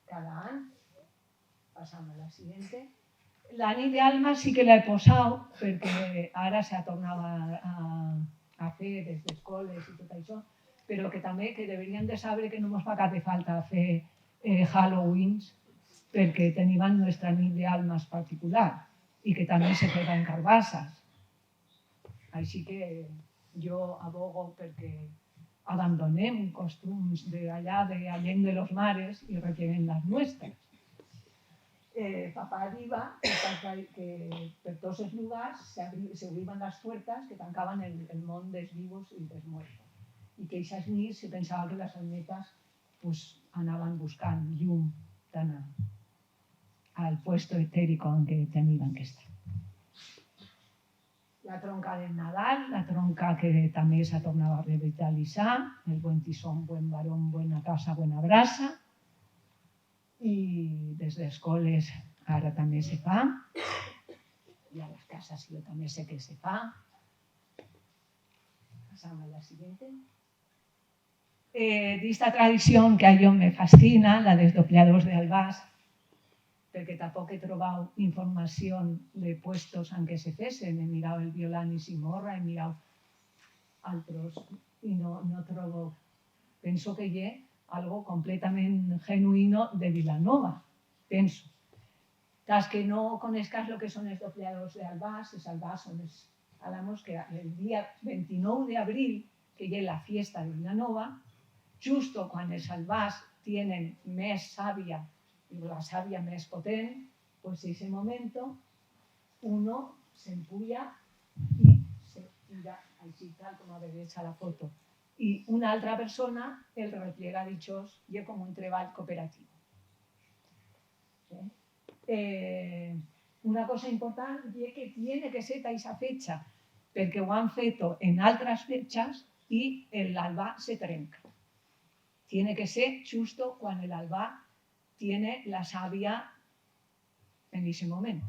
cada an. Pasam a la siguiente. La nit d'Alma sí que la he posau, porque ara se ha tornau a, a, a fer des d'escoles y tot això, pero que tamé que deberían de saber que no mos fa cap de falta fer, eh, Halloweens, porque teniban nuestra nit d'Almas particular y que tamé se feba en carbasas. Així que yo abogo perque abandonem costums de allá, de allende los mares, y replleguem las nuestras. Eh, papá diba que per, que per tots es lugars se abri-, se obriban las puertas que tancaban el, el món dels vivos y dels muertos, y que ixas nits se pensaba que las almetas, pues, anaban buscand llum tan a, al puesto etérico en que teniban que estar. La tronca del Nadal, la tronca que tamé s'ha tornau a revitalizar, el buen tisón, buen varón, buena casa, buena brasa. Y des d'escoles ara tamé se fa. Y a las casas yo tamé sé que se fa. Pasam a la siguiente. Eh, d'ista tradición que a yo me fascina, la dels doplladors d'albars, perque tampoc he trobau información de puestos en que se fesen, he mirau el Violán y Simorra, he mirau altros, y no, no trobo. Penso que ye algo completament genuino de Vilanova, penso. Tas que no conescas lo que son es doplladors d'albars, es albars son es alamos que el día ventinou d'abril, que ye la fiesta de Vilanova, chusto cuan es albars tienen mes savia, la savia mes potent, pues ese momento uno s'empuya y se tira així, tal como vedes a la foto. Y una altra persona el replega dichós, ye como un treball cooperativo. Eh, una cosa important ye que tiene que ser ta ixa fecha, perque ho han feto en altras fechas y el albar se trenca. Tiene que ser chusto cuan el albar tiene la savia en ixe momento.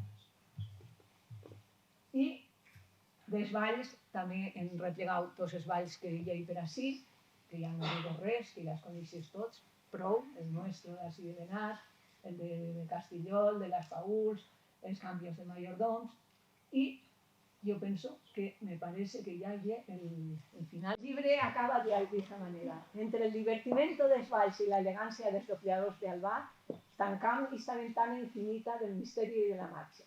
Y d'es valls, tamé hem replegau tots es valls que i hei per ací, que ya no digo res, que ya els coneixes tots, prou, el nuestro d'ací de Benás, el de, de Castillol, de las Paüls, els cambios de mayordoms, y yo penso que me parece que ya ye el, el final. El llibre acaba de, d'esta manera. Entre el divertimento d'es valls y la elegancia d'es doplladors d'albar, tancam ista ventana infinita del misteri y de la magia.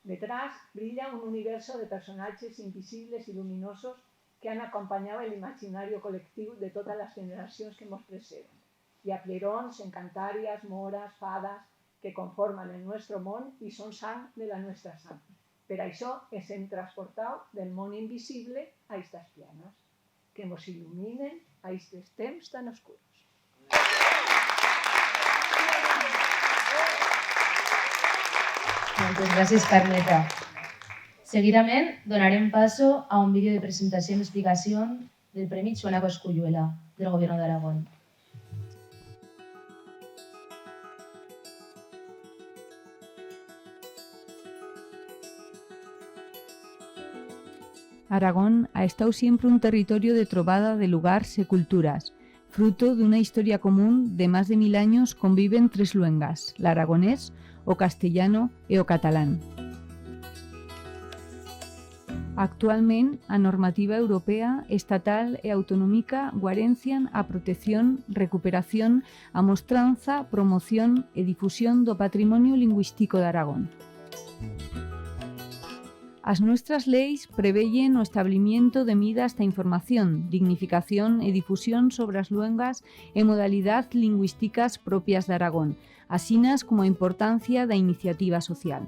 Detrás brilla un universo de personatges invisibles y luminosos que han acompanyau el imaginario colectiu de totas las generacions que mos preceden. I a pllerons, encantarias, moras, fadas, que conforman el nuestro món y son sang de la nuestra sang. Per això es hem transportau del món invisible a istas planas. Que mos iluminen a istes temps tan oscuros. Moltes gràcies, Carmeta. Seguidament donarem paso a un vídeo de presentación y explicación del Premi Chuana Cosculluela del Gobierno d'Aragón. Aragón ha estau siempre un territorio de trobada de lugars e culturas. Fruto d'una historia común de mas de mil anyos conviven tres luengas, l'aragonés, o castellano e o catalán. Actualment, a normativa europea, estatal e autonomica guarencian a protección, recuperación, amostranza, promoción e difusión do patrimonio lingüistico d'Aragón. As nuestras leis preveyen o establimiento de midas ta información, dignificación e difusión sobre as luengas e modalidaz lingüisticas propias d'Aragón, asinas como a importancia d'a iniciativa social.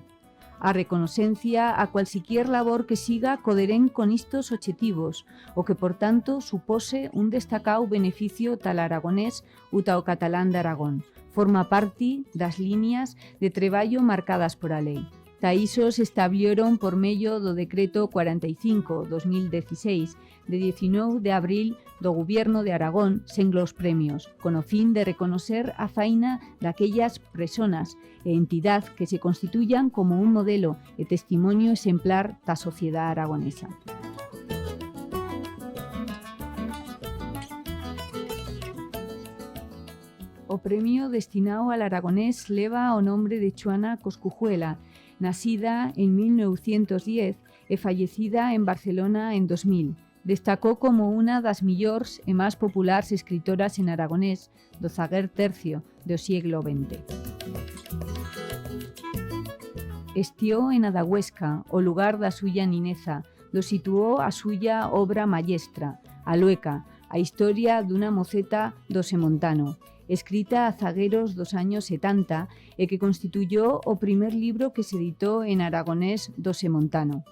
A reconocencia a cualsiquier labor que siga coderent con istos obchetivos, o que, por tanto, supose un destacau beneficio ta l'aragonés u ta o catalán d'Aragón, forma parti d'as linyas de treballo marcadas por a lei. Ta ixo s'establioron por medio do decreto cuaranta y cinco dos mil dieciséis, de diecinueu de abril, do Gubierno de Aragón, senglos premios, con o fin de reconocer a faina d'aquellas presonas e entidaz que se constituyan como un modelo e testimonio exemplar ta sociedat aragonesa. O premio destinau a l'aragonés leva o nombre de Chuana Coscujuela, nacida en mil nueucientos diez e fallecida en Barcelona en dos mil. Destacó como una d'as millors e mas populars escritoras en aragonés d'o zaguer tercio d'o sieglo vente. Estió en Adagüesca, o lugar d'a suya nineza, do situó a suya obra mayestra, A Lueca, a historia d'una moceta d'o Semontano, escrita a zagueros d'os anyos setanta e que constituyó o primer libro que s'editó en aragonés d'o Semontano.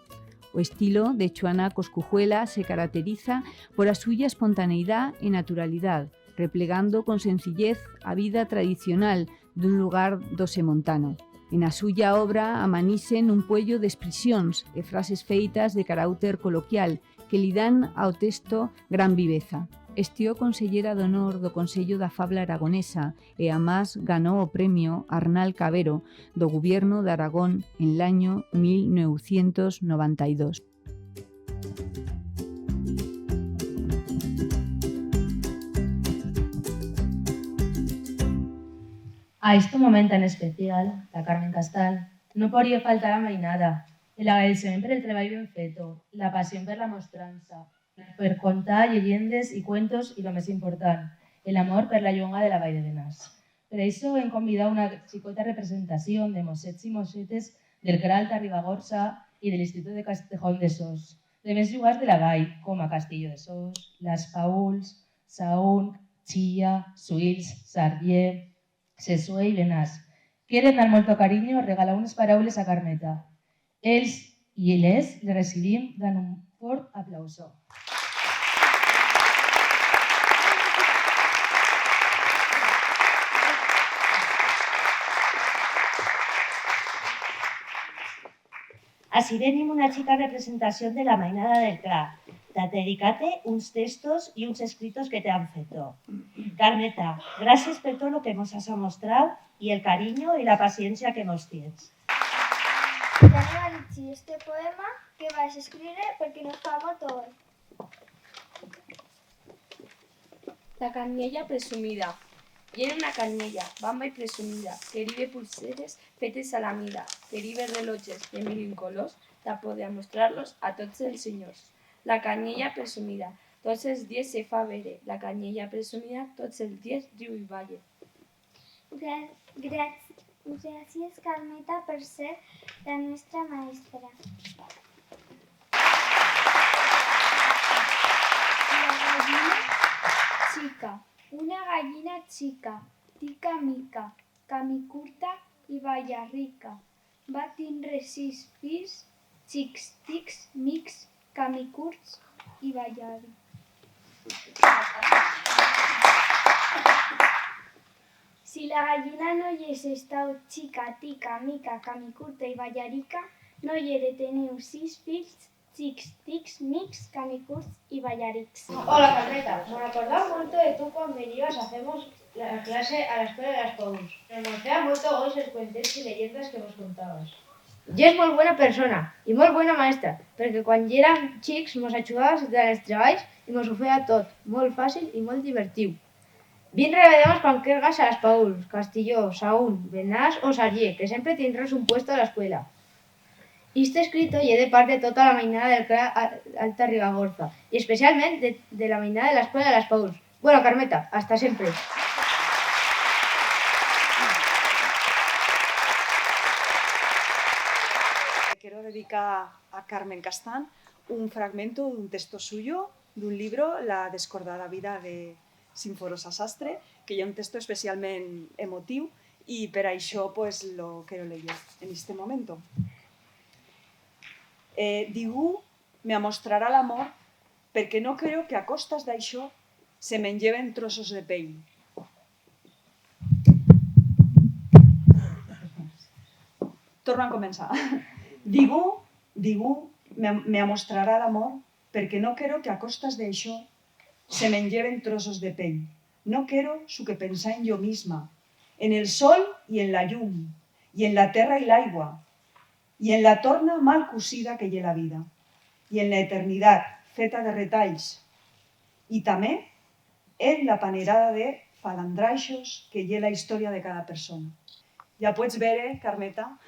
O estilo de Chuana Coscujuela se carateriza por a suya espontaneidá e naturalidat, replegando con sencillez a vida tradicional d'un lugar d'o Semontano. En a suya obra amanixen un puello d'expresions e frases feitas de carauter coloquial que li dan a o texto gran viveza. Estió consellera d'honor d'o Consello d'a Fabla Aragonesa e, amás, ganó o premio Arnal Cavero d'o Gubierno d'Aragón en l'anyo mil nueucientos novanta y dos. A este momento tan especial, ta Carmen Castal, no podría faltar a mainada, el agradecimiento per el treball ben feto, la pasión per la mostranza, per contar lleyendes y cuentos y, lo mes important, el amor per la lluenga de la Vall de Benas. Per ixo hem convidau una chicota representación de mossets y mossetes del Cral ta Ribagorza y de l'Institut de Castejón de Sos, de mes lugars de la vall, coma Castillo de Sos, Las Pauls, Saún, Chilla, Suils, Sarrié, Sesué y Benas. Quieren, dan molto carinyo, regalar unes paraules a Carmeta. Els y les le recibim dan un fort aplauso. Ací tenim una chica representación de la mainada del Cra, ta dedicar-te uns textos y uns escritos que te han feto. Carmeta, gracias per tot lo que mos has amostrau y el carinyo y la paciencia que mos tiens. Teniu a llegir este poema que vaig escriure perque no fa molto hora. La canyella presumida. Yera una canyella, bamba y presumida, que dibe pulseres fetes a la mida, que dibe reloches de mil y un colors, ta poder amostrar-los a tots els senyors. La canyella presumida, tots els dies se fa vere, la canyella presumida, tots els dies riu y balle. Gra-, gra-, gràcies, Carmeta, per ser la nostra maestra. La gallina chica. Una gallina chica, tica mica, camicurta y ballarrica, va tindre sis fills, chics, tics, mics, camicurts y ballari. Si la gallina no yes estau chica, tica, mica, camicurta y ballarica, no ye de tenir sis fills, chics, tics, mics, camicurts y ballarics. Hola, Carmeta. Me recordaba molto de tu cuan venías a fer-mos la clase a la escuela de las Paús. Me mocea molto goix els cuentets y leyendas que mos contabas. Yes molt buena persona y molt buena maestra, perque cuan yéram chics mos achudaba a fer els treballs y mos ho feba tot molt fácil y molt divertiu. Bien revelladas cuan quergas a las Paüls, Castilló, Saún, Benás o Sarrié, que sempre tindrás un puesto a la escuela. Este escrito ye de part de tota la mainada del Cla A-, Alta Ribagorza, y especialment de, de la mainada de la escuela de las Paüls. Bueno, Carmeta, hasta sempre. Quiero dedicar a Carmen Castán un fragmento d'un texto suyo, d'un libro, La descordada vida de Sinforosa Sastre, que ye un texto especialment emotiu y per això, pues, lo quiero leyer en este momento. Eh, digú me amostrará l'amor perque no quero que a costas d'això se me'n lleven trosos de pell. Torno a comenzar. Digú, digú me, me amostrará l'amor perque no quero que a costas d'això se me'n lleven trosos de pell. No quero su que pensar en yo misma, en el sol y en la llum, y en la terra y l'aigua, y en la torna mal cusida que ye la vida, y en la eternidat feta de retalls, y tamé en la panerada de falandraixos que ye la historia de cada persona. Ya puets vere, Carmeta,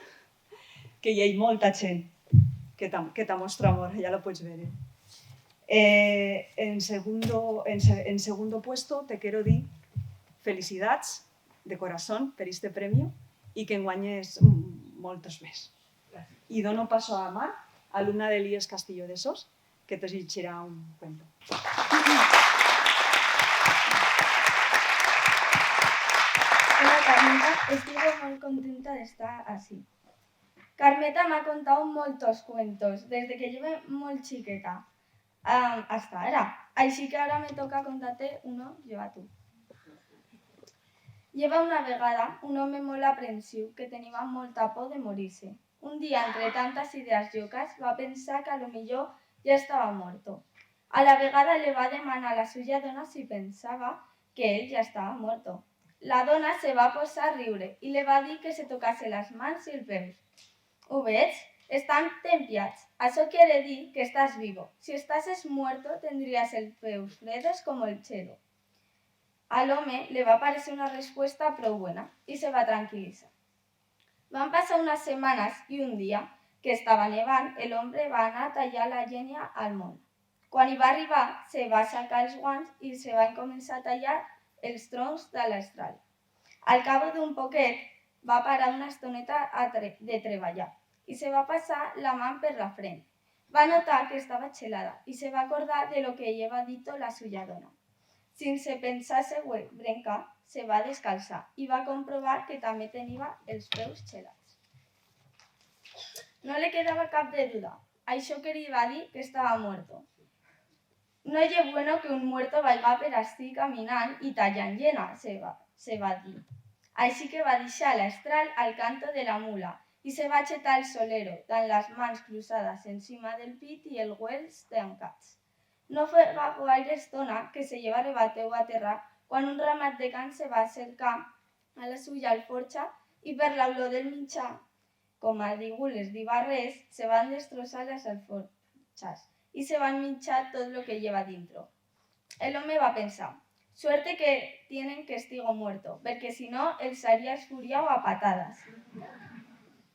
que i hei molta chent que t'a, que t'amostra amor, ya lo puets vere. Eh, en segundo, en se-, en segundo puesto, te quero dir felicidats de corazón per este premio y que en guanyes, mm, moltos mes. Y dono paso a Mar, alumna de l'IES Castillo de Sos, que tos llegirá un cuento. Hola, Carmeta. Estigo molt contenta d'estar ací. Carmeta m'ha contau moltos cuentos desde que yebe molt chiqueta, am, hasta ara. Així que ara me toca contar-te uno yo a tu. Yeba una vegada un home molt aprensiu que teniba molta por de morir-se. Un día, entre tantas ideas llocas, va pensar que a lo millor ya estaba muerto. A la vegada le va demanar a la suya dona si pensaba que él ya estaba muerto. La dona se va posar a riure y le va dir que se tocase las mans y el peus. Ho vets? Estan tempiats. Açò quiere dir que estás vivo. Si estases muerto, tendrías els peus fredos como el chelo. Al home le va parecer una respuesta prou buena y se va tranquilizar. Van pasar unas semanas y un día, que estaba nevant, el hombre va anar a tallar la llenya al mont. Cuan i va arribar, se va sacar els guants y se va encomenzar a tallar els troncs d'a l'astral. Al cabo d'un poquet, va parar una estoneta a tre-, de treballar y se va pasar la man per la frent. Va notar que estaba chelada y se va acordar de lo que i heba dito la suya dona. Sinse pensar-se-hue brenca, se va descalzar y va comprobar que tamé teniba els peus chelats. No le quedaba cap de duda. Això queriba dir que estaba muerto. No ye bueno que un muerto vaiga per astí caminant y tallant llenya, se va, se va dir. Així que va dixar l'astral al canto de la mula y se va chetar al solero, dant las mans cruzadas encima del pit y el güels tancats. No feba guaire estona que se i heba rebateu a terra cuan un ramat de can se va acercar a la suya alforcha y per la olor del minchar, coma digú les diba res, se van destrossar las alforchas y se van minchar tot lo que i heba dintro. El home va pensar: «Suerte que tienen que estigo muerto, perque si no els haría esfuriau a patadas».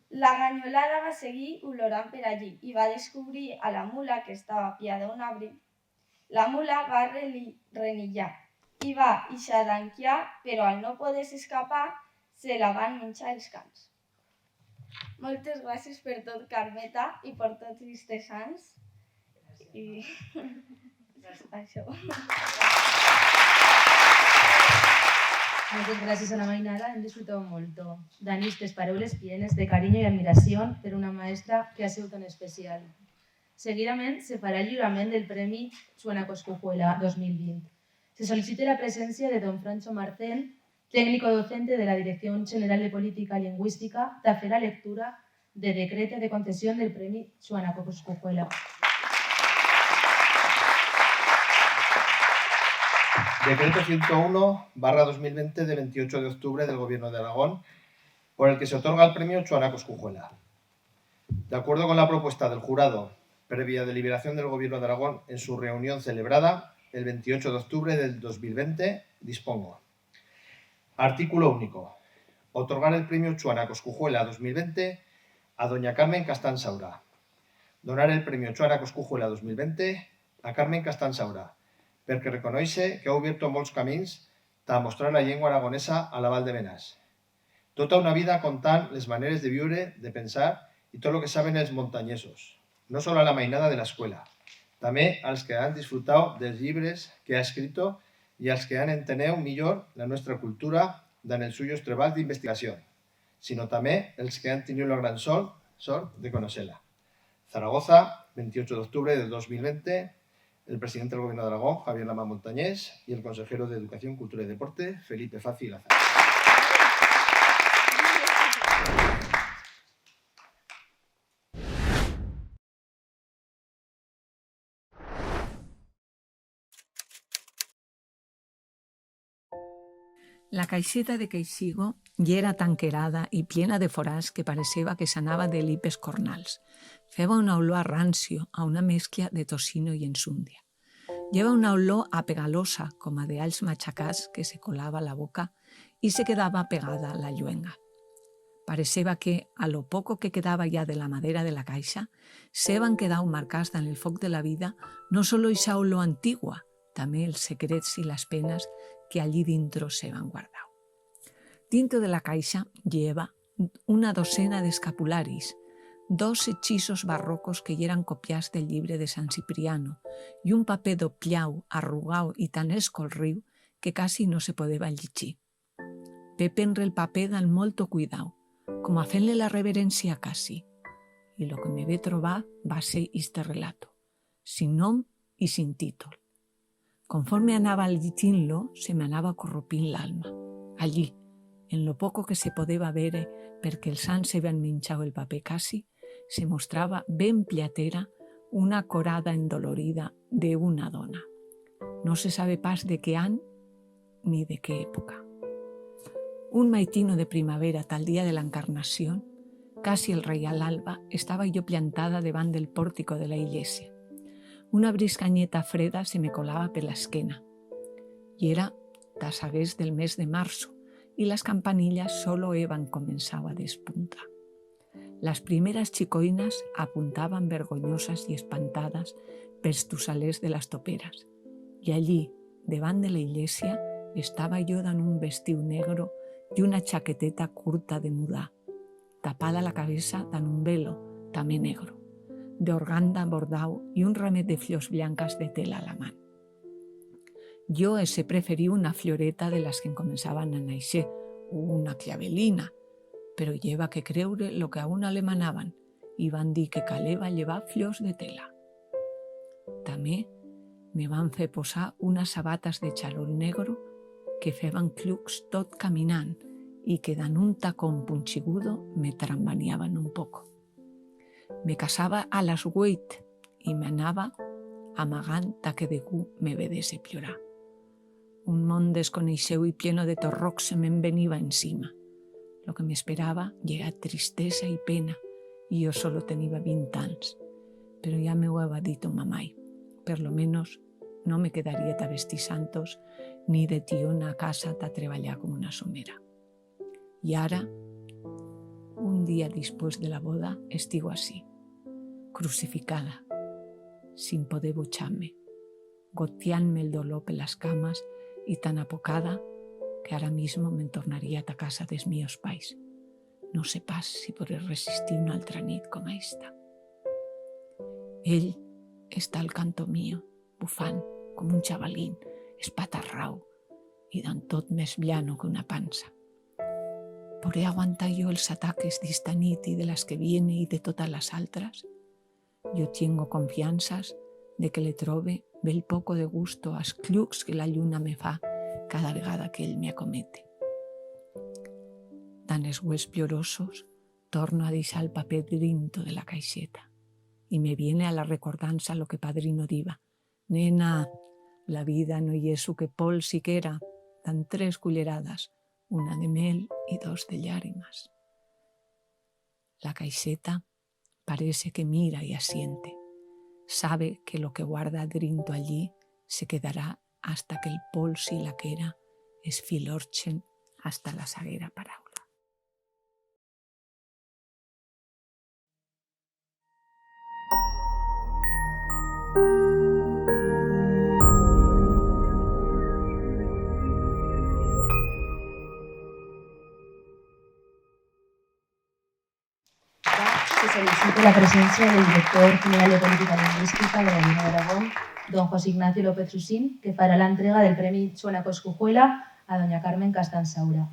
La ganyolada va seguir ulorant per allí y va descubrir a la mula que estaba pillada a un arbre. La mula va reli-, renillar y va ixar d'anquiar, pero al no poder-se escapar, se la van minchar els cans. Moltes gràcies per tot, Carmeta, y per tots istes ans. Y això. Moltes gràcies a la mainada, hem disfrutau molto. Dan istes paraules plenes de carinyo y admiración per una maestra que ha sido tan especial. Seguidament se farà el lliurament del Premi Chuana Coscojuela dos mil vint. Se sol·licite la presència de don Francho Marcén, técnico docente de la Dirección General de Política Lingüística, ta fer a lectura de decreto de concesión del Premi Chuana Coscojuela. Decreto ciento uno barra dos mil veinte de veintiocho de octubre del Gobierno de Aragón, por el que se otorga el Premio Chuana Coscojuela. De acuerdo con la propuesta del jurado, previa deliberación del Gobierno de Aragón en su reunión celebrada el veintiocho de octubre del dos mil veinte, dispongo. Artículo único. Otorgar el Premio Chuana Coscujuela dos mil veinte a doña Carmen Castán Saura. Donar el Premio Chuana Coscujuela dos mil veinte a Carmen Castán Saura, perque reconoixe que ha ubierto molts camins ta amostrar la llengua aragonesa a la Val de Menas. Tota una vida contant les maneres de viure, de pensar y tot lo que saben els montanyesos, no solo a la mainada de la escuela, tamé als que han disfrutau dels llibres que ha escrito y als que han enteneu millor la nuestra cultura dan els suyos treballs d'investigación, sino tamé els que han teniu la gran sol-, sort de conocer-la. Zaragoza, veintiocho de octubre de dos mil veinte, el presidente del Gobierno de Aragón, Javier Lamas Montañés, y el consejero de Educación, Cultura y Deporte, Felipe Faci Lázaro. La caixeta de queixigo yera tan querada y pliena de forás que pareceba que s'anaba de-l-í pes cornals. Feba una olor a rancio, a una mezclla de tocino y ensundia. Yeba una olor a pegalosa, coma de alls machacats que se colaba a la boca y se quedaba pegada a la lluenga. Pareceba que, a lo poco que quedaba ya de la madera de la caixa, s'heban quedau marcas dan el foc de la vida no solo ixa olor antigua, tamé els secrets y las penas que allí dintro s'heban guardau. Dintro de la caixa i heba una docena d'escapularis, dos hechizos barrocos que yeran copiats del llibre de San Cipriano y un papet dopllau, arrugau y tan escolriu que casi no se podeba llicir. Pepe enre el papet dan molto cuidau, coma fent-le la reverencia casi, y lo que me ve trobar va ser iste relato, sin nom y sin títol. Conforme anaba llicint-lo, se m'anaba corropint l'alma. Allí, en lo poco que se podeba vere, perque els ants s'heban minchau el papet casi, se mostraba ben pllatera una corada endolorida de una dona. No se sabe pas de qué an ni de qué epoca. Un maitino de primavera, ta'l día de la Encarnación, casi el raial alba, estaba yo plantada debant del pórtico de la ilesia. Una briscanyeta freda se me colaba per la esquena. Yera ta saguers del mes de marzo y las campanillas solo heban comenzau a despuntar. Las primeras chicoinas apuntaban vergonyosas y espantadas pels tusalers de las toperas. Y allí, debant de la ilesia, estaba yo dan un vestiu negro y una chaqueteta curta de mudar, tapada la cabeza dan un velo, tamé negro, de organda bordau y un ramet de flors blancas de tela a la man. Yo hese preferiu una floreta de las que encomenzaban a naixer, u una clavelina, pero i heba que creure lo que a una le manaban, y van dir que caleba llevar flors de tela. Tamé me van fer posar unas sabatas de charol negro que feban clucs tot caminant y que dan un tacón punchigudo me trambaniaban un poco. Me casaba a las ueit y m'anaba amagant ta que degú me vedese plorar. Un mont desconeixeu y pleno de torroc se me'n veniba encima. Lo que m'esperaba yera tristesa y pena, y yo solo teniba vint ans. Pero ya me hu heba dito ma mai, per lo menos no me quedaría ta vestir santos, ni de tiona a casa ta treballar como una somera. Y ara, un día dispués de la boda, estigo así, crucificada, sin poder buchar-me, gotiant-me el dolor per las camas y tan apocada que ara mismo me'n tornaría ta casa d'es míos pais. No sé pas si podré resistir una altra nit coma esta. Ell está al canto mío, bufant, como un chavalín, espatarrau, y dan tot mes blano que una pansa. Poré aguantar yo els ataques d'ista nit y de las que viene y de totas las altras? Yo tiengo confianzas de que le trobe bel poco de gusto as clucs que la lluna me fa cada vegada que él me acomete. Dan es uells plorosos, torno a dixar el papet drinto de la caixeta, y me viene a la recordanza lo que padrino diba: Nena, la vida no ye su que pol siquera, dan tres culleradas, una de mel y dos de llarimas. La caixeta parece que mira y asiente. Sabe que lo que guarda drinto allí se quedará hasta que el pols y la quera esfilorchen hasta la saguera paraula. Se solicita la presencia del director general de Política Lingüística de la Llengua d'Aragón, don José Ignacio López Susín, que fará la entrega del Premi Chuana Coscujuela a doña Carmen Castán Saura.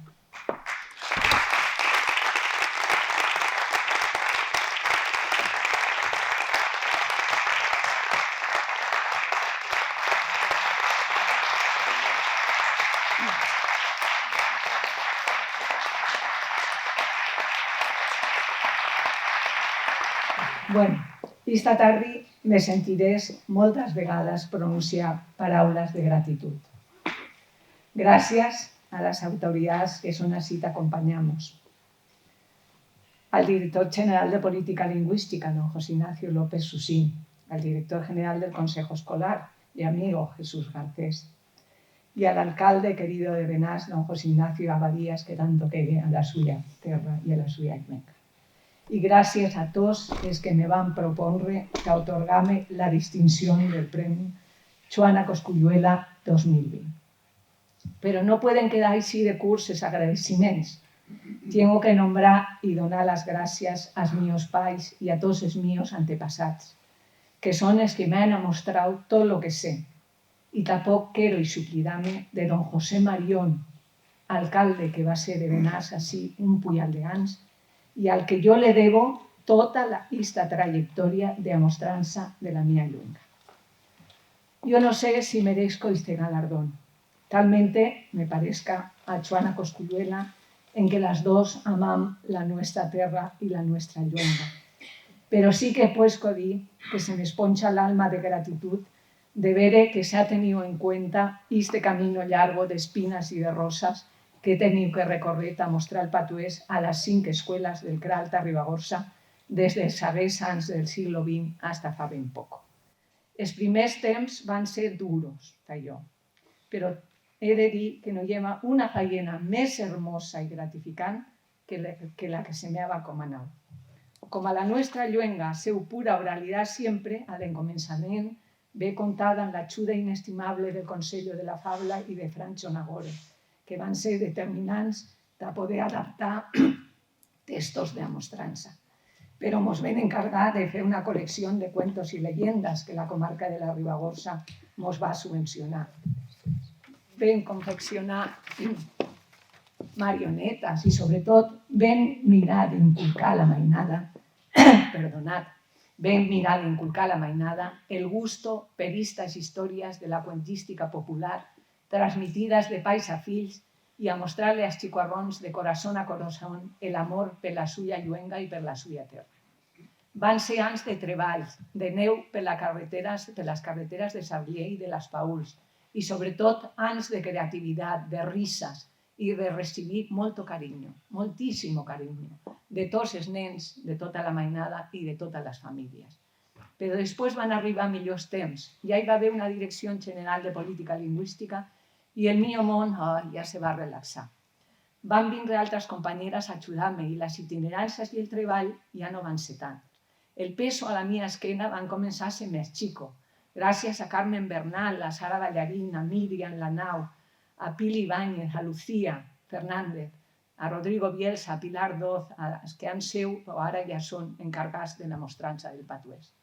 Bueno, ista tardi me sentiréis moltas vegadas pronunciar paraulas de gratitud. Gracias a las autoridades que son así t'acompanyamos. Al director general de Política Lingüística, don José Ignacio López Susín, al director general del Consejo Escolar y amigo Jesús Garcés, y al alcalde querido de Benás, don José Ignacio Abadías, que tanto quere a la suya terra y a la suya lluenga. Y gracias a toz es que me van proponre ta otorgar-me la distinción del Premi Chuana Cosculluela dos mil vint. Pero no pueden quedar així de curts es agradeciments. Tiengo que nombrar y donar las gracias as míos pais y a toz es míos antepasats, que son es que m'han amostrau tot lo que sé. Y tapoc quero ixuplidar-me de don José Marión, alcalde que va ser de Benás así un puyal d'ans, y al que yo le debo tota la, ista trayectoria de amostranza de la mía lluenga. Yo no sé si merezco iste galardón. Talmente me parezca a Chuana Cosculluela, en que las dos amam la nuestra terra y la nuestra lluenga. Pero sí que puesco dir que se m'esponcha l'alma de gratitud de vere que s'ha teniu en cuenta iste camino llargo d'espinas y de rosas que he teniu que recorrer ta mostrar el patués a las cinc escuelas del Cral ta Ribagorza, desde es saguers ans del siglo vint hasta fa ben poco. Es primers temps van ser duros ta yo, pero he de dir que no i heba una fayena mes hermosa y gratificant que le, que la que se me heba comanau. Coma la nuestra lluenga seu pura oralidat siempre, a l'encomençament, ve contada en la chuda inestimable del Consello de la Fabla y de Francho Nagore, que van ser determinants ta poder adaptar textos de amostranza. Pero mos ven encargar de fer una colección de cuentos y leyendas que la comarca de la Ribagorza mos va subvencionar. Ven confeccionar marionetas y, sobretot, ven mirar d'inculcar a la mainada, perdonad, ven mirar d'inculcar a la mainada el gusto per istas historias de la cuentística popular, transmitidas de pais a fills, y amostrar-le as chicuarrons de corasón a corasón el amor per la suya lluenga y per la suya terra. Van ser ans de treballs, de neu per la carreteras, per las carreteras de Sarrié y de las Paüls, y, sobretot, ans de creatividat, de risas y de recibir molto carinyo, moltísimo carinyo, de tots es nens, de tota la mainada y de totas las familias. Pero después van arribar millors temps, y ahí va haber una Dirección General de Política Lingüística y el mío mon, ai, ya se va relaxar. Van vindre altras companyeras a achudar-me y las itineranzas y el treball ya no van ser tant. El peso a la mía esquena va encomenzar a ser mes chico, gracias a Carmen Bernal, a Sara Ballarín, a Miriam Lanau, a Pili Ibáñez, a Lucía Fernández, a Rodrigo Bielsa, a Pilar Doz, a, as que han seu o ara ya son encargats de la mostranza del patués.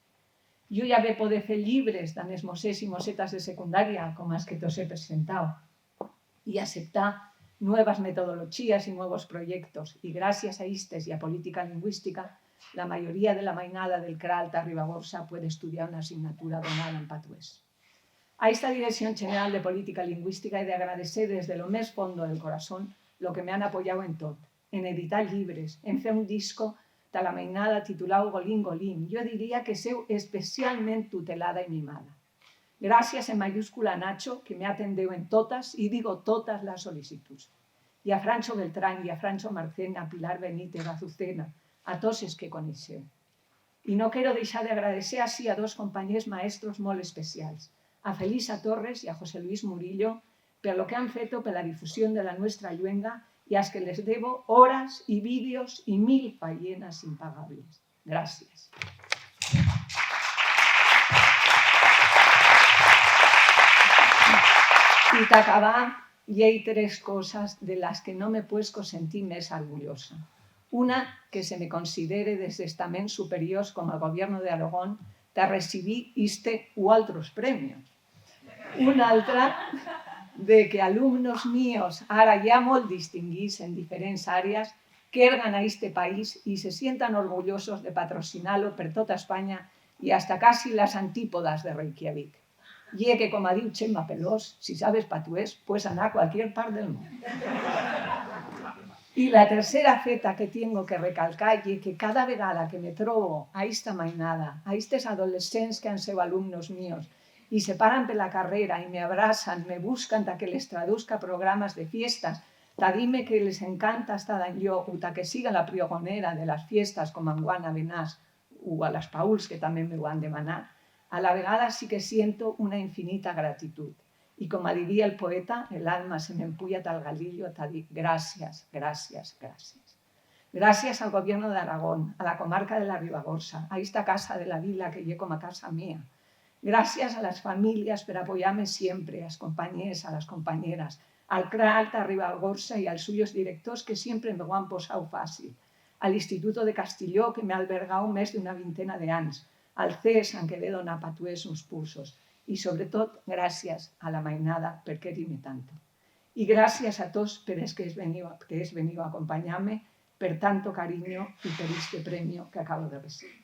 Yo ya ve poder fer llibres dan es mosés y mosetas de secundaria, coma as que tos he presentau, y aceptar nuevas metodolochías y nuevos proyectos, y gracias a istes y a política lingüística, la mayoría de la mainada del Cral ta Ribagorza puede estudiar una asignatura donada en patués. A esta Dirección General de Política Lingüística he de agradecer desde lo mes fondo del corasón lo que me han apoyau en tot, en editar llibres, en fer un disco ta la mainada titulau Golín Golín. Yo diría que seu especialment tutelada y mimada. Gracias en mayúscula a Nacho, que me atendeu en totas, y digo totas, las solicituds. Y a Francho Beltrán, y a Francho Marcena, a Pilar Benítez, a Azucena, a tots es que coneixeu. Y no quero deixar de agradecer así a dos companyers maestros molt especials, a Felisa Torres y a José Luis Murillo, per lo que han feto per la difusión de la nuestra lluenga y as que les debo horas y vídeos y mil fayenas impagables. Gracias. Y ta acabar, i hei tres cosas de las que no me puesco sentir mes argullosa. Una, que se me considere des d'estaments superiors como el Gobierno de Aragón ta recibir iste u altros premios. Una altra, de que alumnos míos, ara ya molt distinguits en diferents áreas, quergan a iste país y se sientan orgullosos de patrocinar-lo per tota España y hasta casi las antípodas de Reikiavik. Ye que, como diu Chema Pelós, si sabes patués, puedes anar a cualquier part del mundo. Y la tercera feta que tiengo que recalcar ye que cada vegada que me trobo a ista mainada, a istes adolescents que han siu alumnos míos, y se paran per la carrera y me abrasan, me buscan ta que les traduzca programas de fiestas, ta dir-me que les encanta estar dan yo u ta que siga la priogonera de las fiestas como anguan a Benás u a las Pauls, que también me hu han demanat, a la vegada sí que siento una infinita gratitud. Y como diría el poeta, el alma se m'empuya ta'l galillo ta dir gracias, gracias, gracias. Gracias al Gobierno de Aragón, a la comarca de la Ribagorza, a ista casa de la vila que ye como casa mía. Gracias a las familias per apoyar-me siempre, as companyers, a las companyeras, al CRAL ta Ribagorza y als suyos directors que siempre me hu han posau fácil, al Instituto de Castilló que m'ha albergau mes d'una vintena d'ans, al ces, an que l'he donat patués uns cursos, y, sobretot, gracias a la mainada per querir-me tanto. Y gracias a toz per es que hez veniu, que hez veniu a acompanyar-me, per tanto carinyo y per iste premio que acabo de recibir.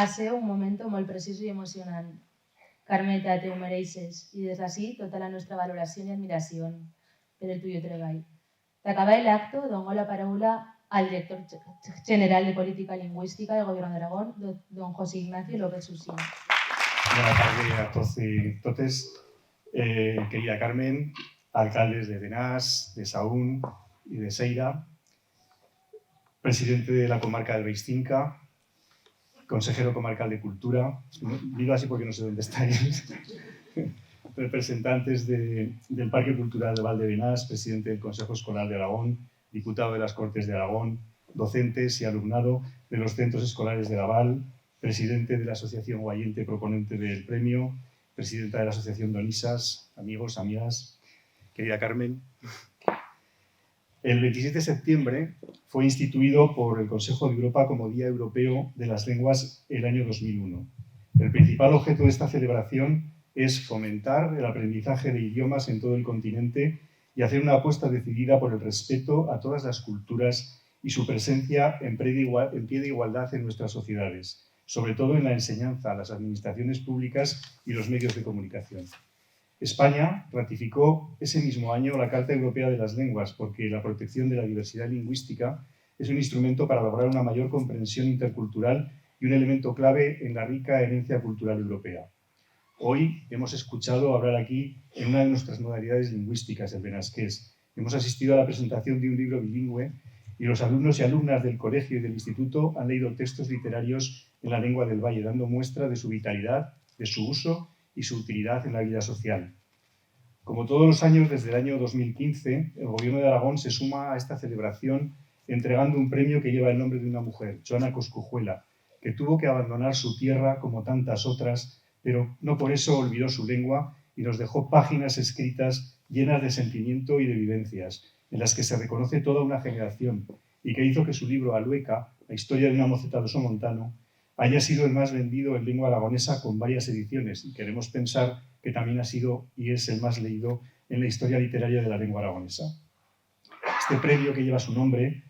Ha siu un momento molt preciso y emocionant. Carmeta, te hu mereixes, y des d'ací tota la nuestra valoración y admiración per el tuyo treball. D'acabar el acto, dongo la paraula al director ge-, general de Política Lingüística del Gobierno de Aragón, do-, don José Ignacio López Susín. Bona tarde a toz y totes. Eh, querida Carmen, alcaldes de Benás, de Saún y de Seira, presidente de la comarca del Baix Cinca, consejero comarcal de Cultura, no, digo así porque no sé dónde estáis, representantes de, del Parque Cultural de Valdebenás, presidente del Consejo Escolar de Aragón, diputado de las Cortes de Aragón, docentes y alumnado de los centros escolares de la Val, presidente de la Asociación Guayente, proponente del premio, presidenta de la Asociación Donisas, amigos, amigas, querida Carmen. El veintisiete de septiembre fue instituido por el Consejo de Europa como Día Europeo de las Lenguas el año dos mil uno. El principal objeto de esta celebración es fomentar el aprendizaje de idiomas en todo el continente y hacer una apuesta decidida por el respeto a todas las culturas y su presencia en pre de igua-, en pie de igualdad en nuestras sociedades, sobre todo en la enseñanza, las administraciones públicas y los medios de comunicación. España ratificó ese mismo año la Carta Europea de las Lenguas, porque la protección de la diversidad lingüística es un instrumento para lograr una mayor comprensión intercultural y un elemento clave en la rica herencia cultural europea. Hoy hemos escuchado hablar aquí en una de nuestras modalidades lingüísticas, el benasqués. Hemos asistido a la presentación de un libro bilingüe y los alumnos y alumnas del colegio y del instituto han leído textos literarios en la lengua del valle, dando muestra de su vitalidad, de su uso y su utilidad en la vida social. Como todos los años, desde el año dos mil quince, el Gobierno de Aragón se suma a esta celebración entregando un premio que lleva el nombre de una mujer, Joana Coscujuela, que tuvo que abandonar su tierra como tantas otras, pero no por eso olvidó su lengua y nos dejó páginas escritas llenas de sentimiento y de vivencias, en las que se reconoce toda una generación y que hizo que su libro Alueca, la historia de una moceta d'o Somontano, haya sido el más vendido en lengua aragonesa con varias ediciones, y queremos pensar que también ha sido y es el más leído en la historia literaria de la lengua aragonesa. Este premio que lleva su nombre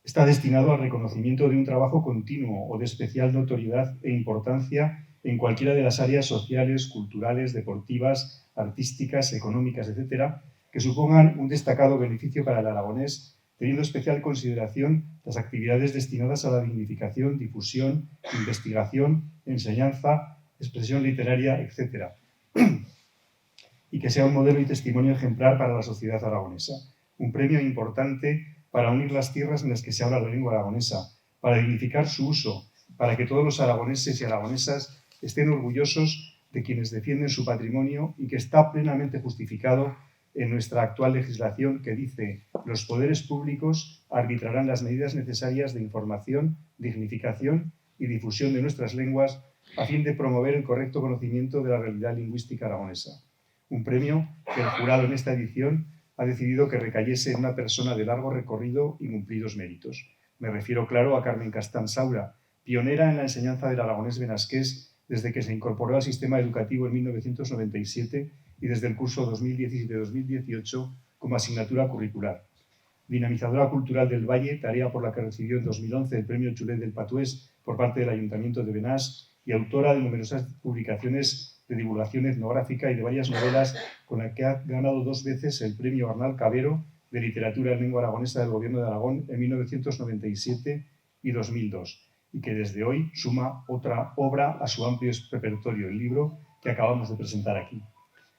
está destinado al reconocimiento de un trabajo continuo o de especial notoriedad e importancia en cualquiera de las áreas sociales, culturales, deportivas, artísticas, económicas, etcétera, que supongan un destacado beneficio para el aragonés, teniendo especial consideración las actividades destinadas a la dignificación, difusión, investigación, enseñanza, expresión literaria, etcétera, y que sea un modelo y testimonio ejemplar para la sociedad aragonesa. Un premio importante para unir las tierras en las que se habla la lengua aragonesa, para dignificar su uso, para que todos los aragoneses y aragonesas estén orgullosos de quienes defienden su patrimonio y que está plenamente justificado en nuestra actual legislación, que dice: "Los poderes públicos arbitrarán las medidas necesarias de información, dignificación y difusión de nuestras lenguas a fin de promover el correcto conocimiento de la realidad lingüística aragonesa". Un premio que el jurado en esta edición ha decidido que recayese en una persona de largo recorrido y cumplidos méritos. Me refiero, claro, a Carmen Castán Saura, pionera en la enseñanza del aragonés benasqués desde que se incorporó al sistema educativo en mil novecientos noventa y siete y desde el curso dos mil diecisiete dos mil dieciocho como asignatura curricular. Dinamizadora cultural del Valle, tarea por la que recibió en dos mil once el Premio Chulet del Patués por parte del Ayuntamiento de Benás y autora de numerosas publicaciones de divulgación etnográfica y de varias novelas, con la que ha ganado dos veces el Premio Arnal Cavero de Literatura en Lengua Aragonesa del Gobierno de Aragón en mil novecientos noventa y siete y dos mil dos, y que desde hoy suma otra obra a su amplio repertorio, el libro que acabamos de presentar aquí.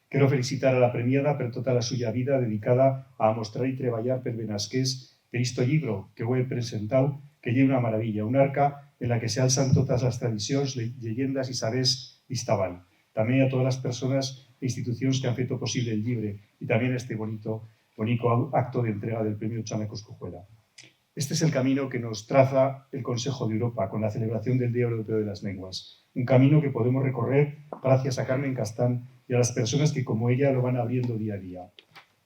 Quiero felicitar a la premiada per tota la suya vida dedicada a amostrar y treballar pel benasqués, per isto llibro que hue he presentau, que ye una maravilla, un arca en la que se alzan totas las tradicions, le-, lleyendas y sabers d'Iztabal. También a todas las personas e institucions que han feto posible el llibre y también a este bonito, bonico au-, acto de entrega del Premio Chana Coscojuela. Este es el camino que nos traza el Consejo de Europa con la celebración del Día Europeo de las Lenguas, un camino que podemos recorrer gracias a Carmen Castán y a las personas que, como ella, lo van abriendo día a día.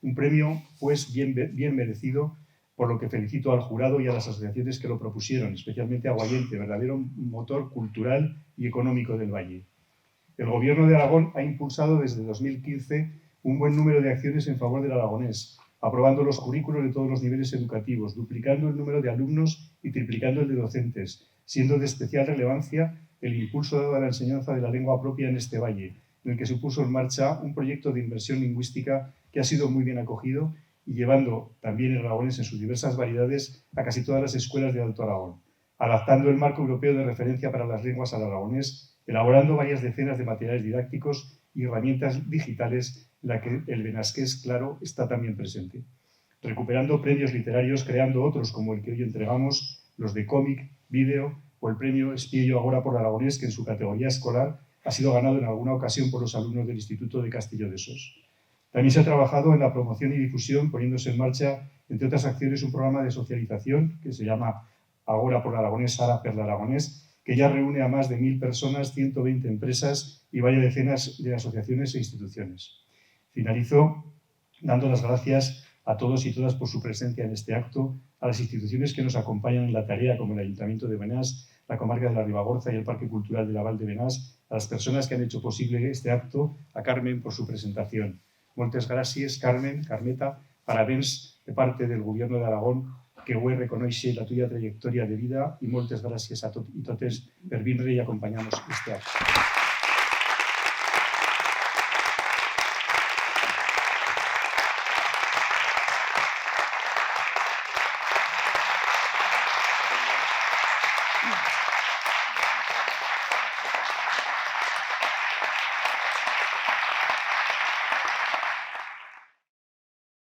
Un premio, pues, bien ve-, bien merecido, por lo que felicito al jurado y a las asociaciones que lo propusieron, especialmente a Guayente, verdadero motor cultural y económico del Valle. El Gobierno de Aragón ha impulsado desde dos mil quince un buen número de acciones en favor del aragonés, aprobando los currículos de todos los niveles educativos, duplicando el número de alumnos y triplicando el de docentes, siendo de especial relevancia el impulso dado a la enseñanza de la lengua propia en este valle, en el que se puso en marcha un proyecto de inversión lingüística que ha sido muy bien acogido y llevando también el aragonés en sus diversas variedades a casi todas las escuelas de Alto Aragón, adaptando el marco europeo de referencia para las lenguas al aragonés, elaborando varias decenas de materiales didácticos y herramientas digitales en la que el benasqués, claro, está también presente, recuperando premios literarios, creando otros como el que hoy entregamos, los de cómic, vídeo o el premio Espíe yo agora por l'aragonés, que en su categoría escolar ha sido ganado en alguna ocasión por los alumnos del Instituto de Castelló de Sos. También se ha trabajado en la promoción y difusión, poniéndose en marcha, entre otras acciones, un programa de socialización que se llama Agora por l'aragonés, ara per l'aragonés, que ya reúne a más de mil personas, ciento veinte empresas y varias decenas de asociaciones e instituciones. Finalizo dando las gracias a todos y todas por su presencia en este acto, a las instituciones que nos acompañan en la tarea, como el Ayuntamiento de Benás, la Comarca de la Ribagorza y el Parque Cultural de la Val de Benás, a las personas que han hecho posible este acto, a Carmen por su presentación. Moltes gracias, Carmen, Carmeta, parabéns de parte del Gobierno de Aragón, que hue reconoixe la tuya trayectoria de vida, y moltes gracias a tot y totes per vinre y acompanyar-nos este acto.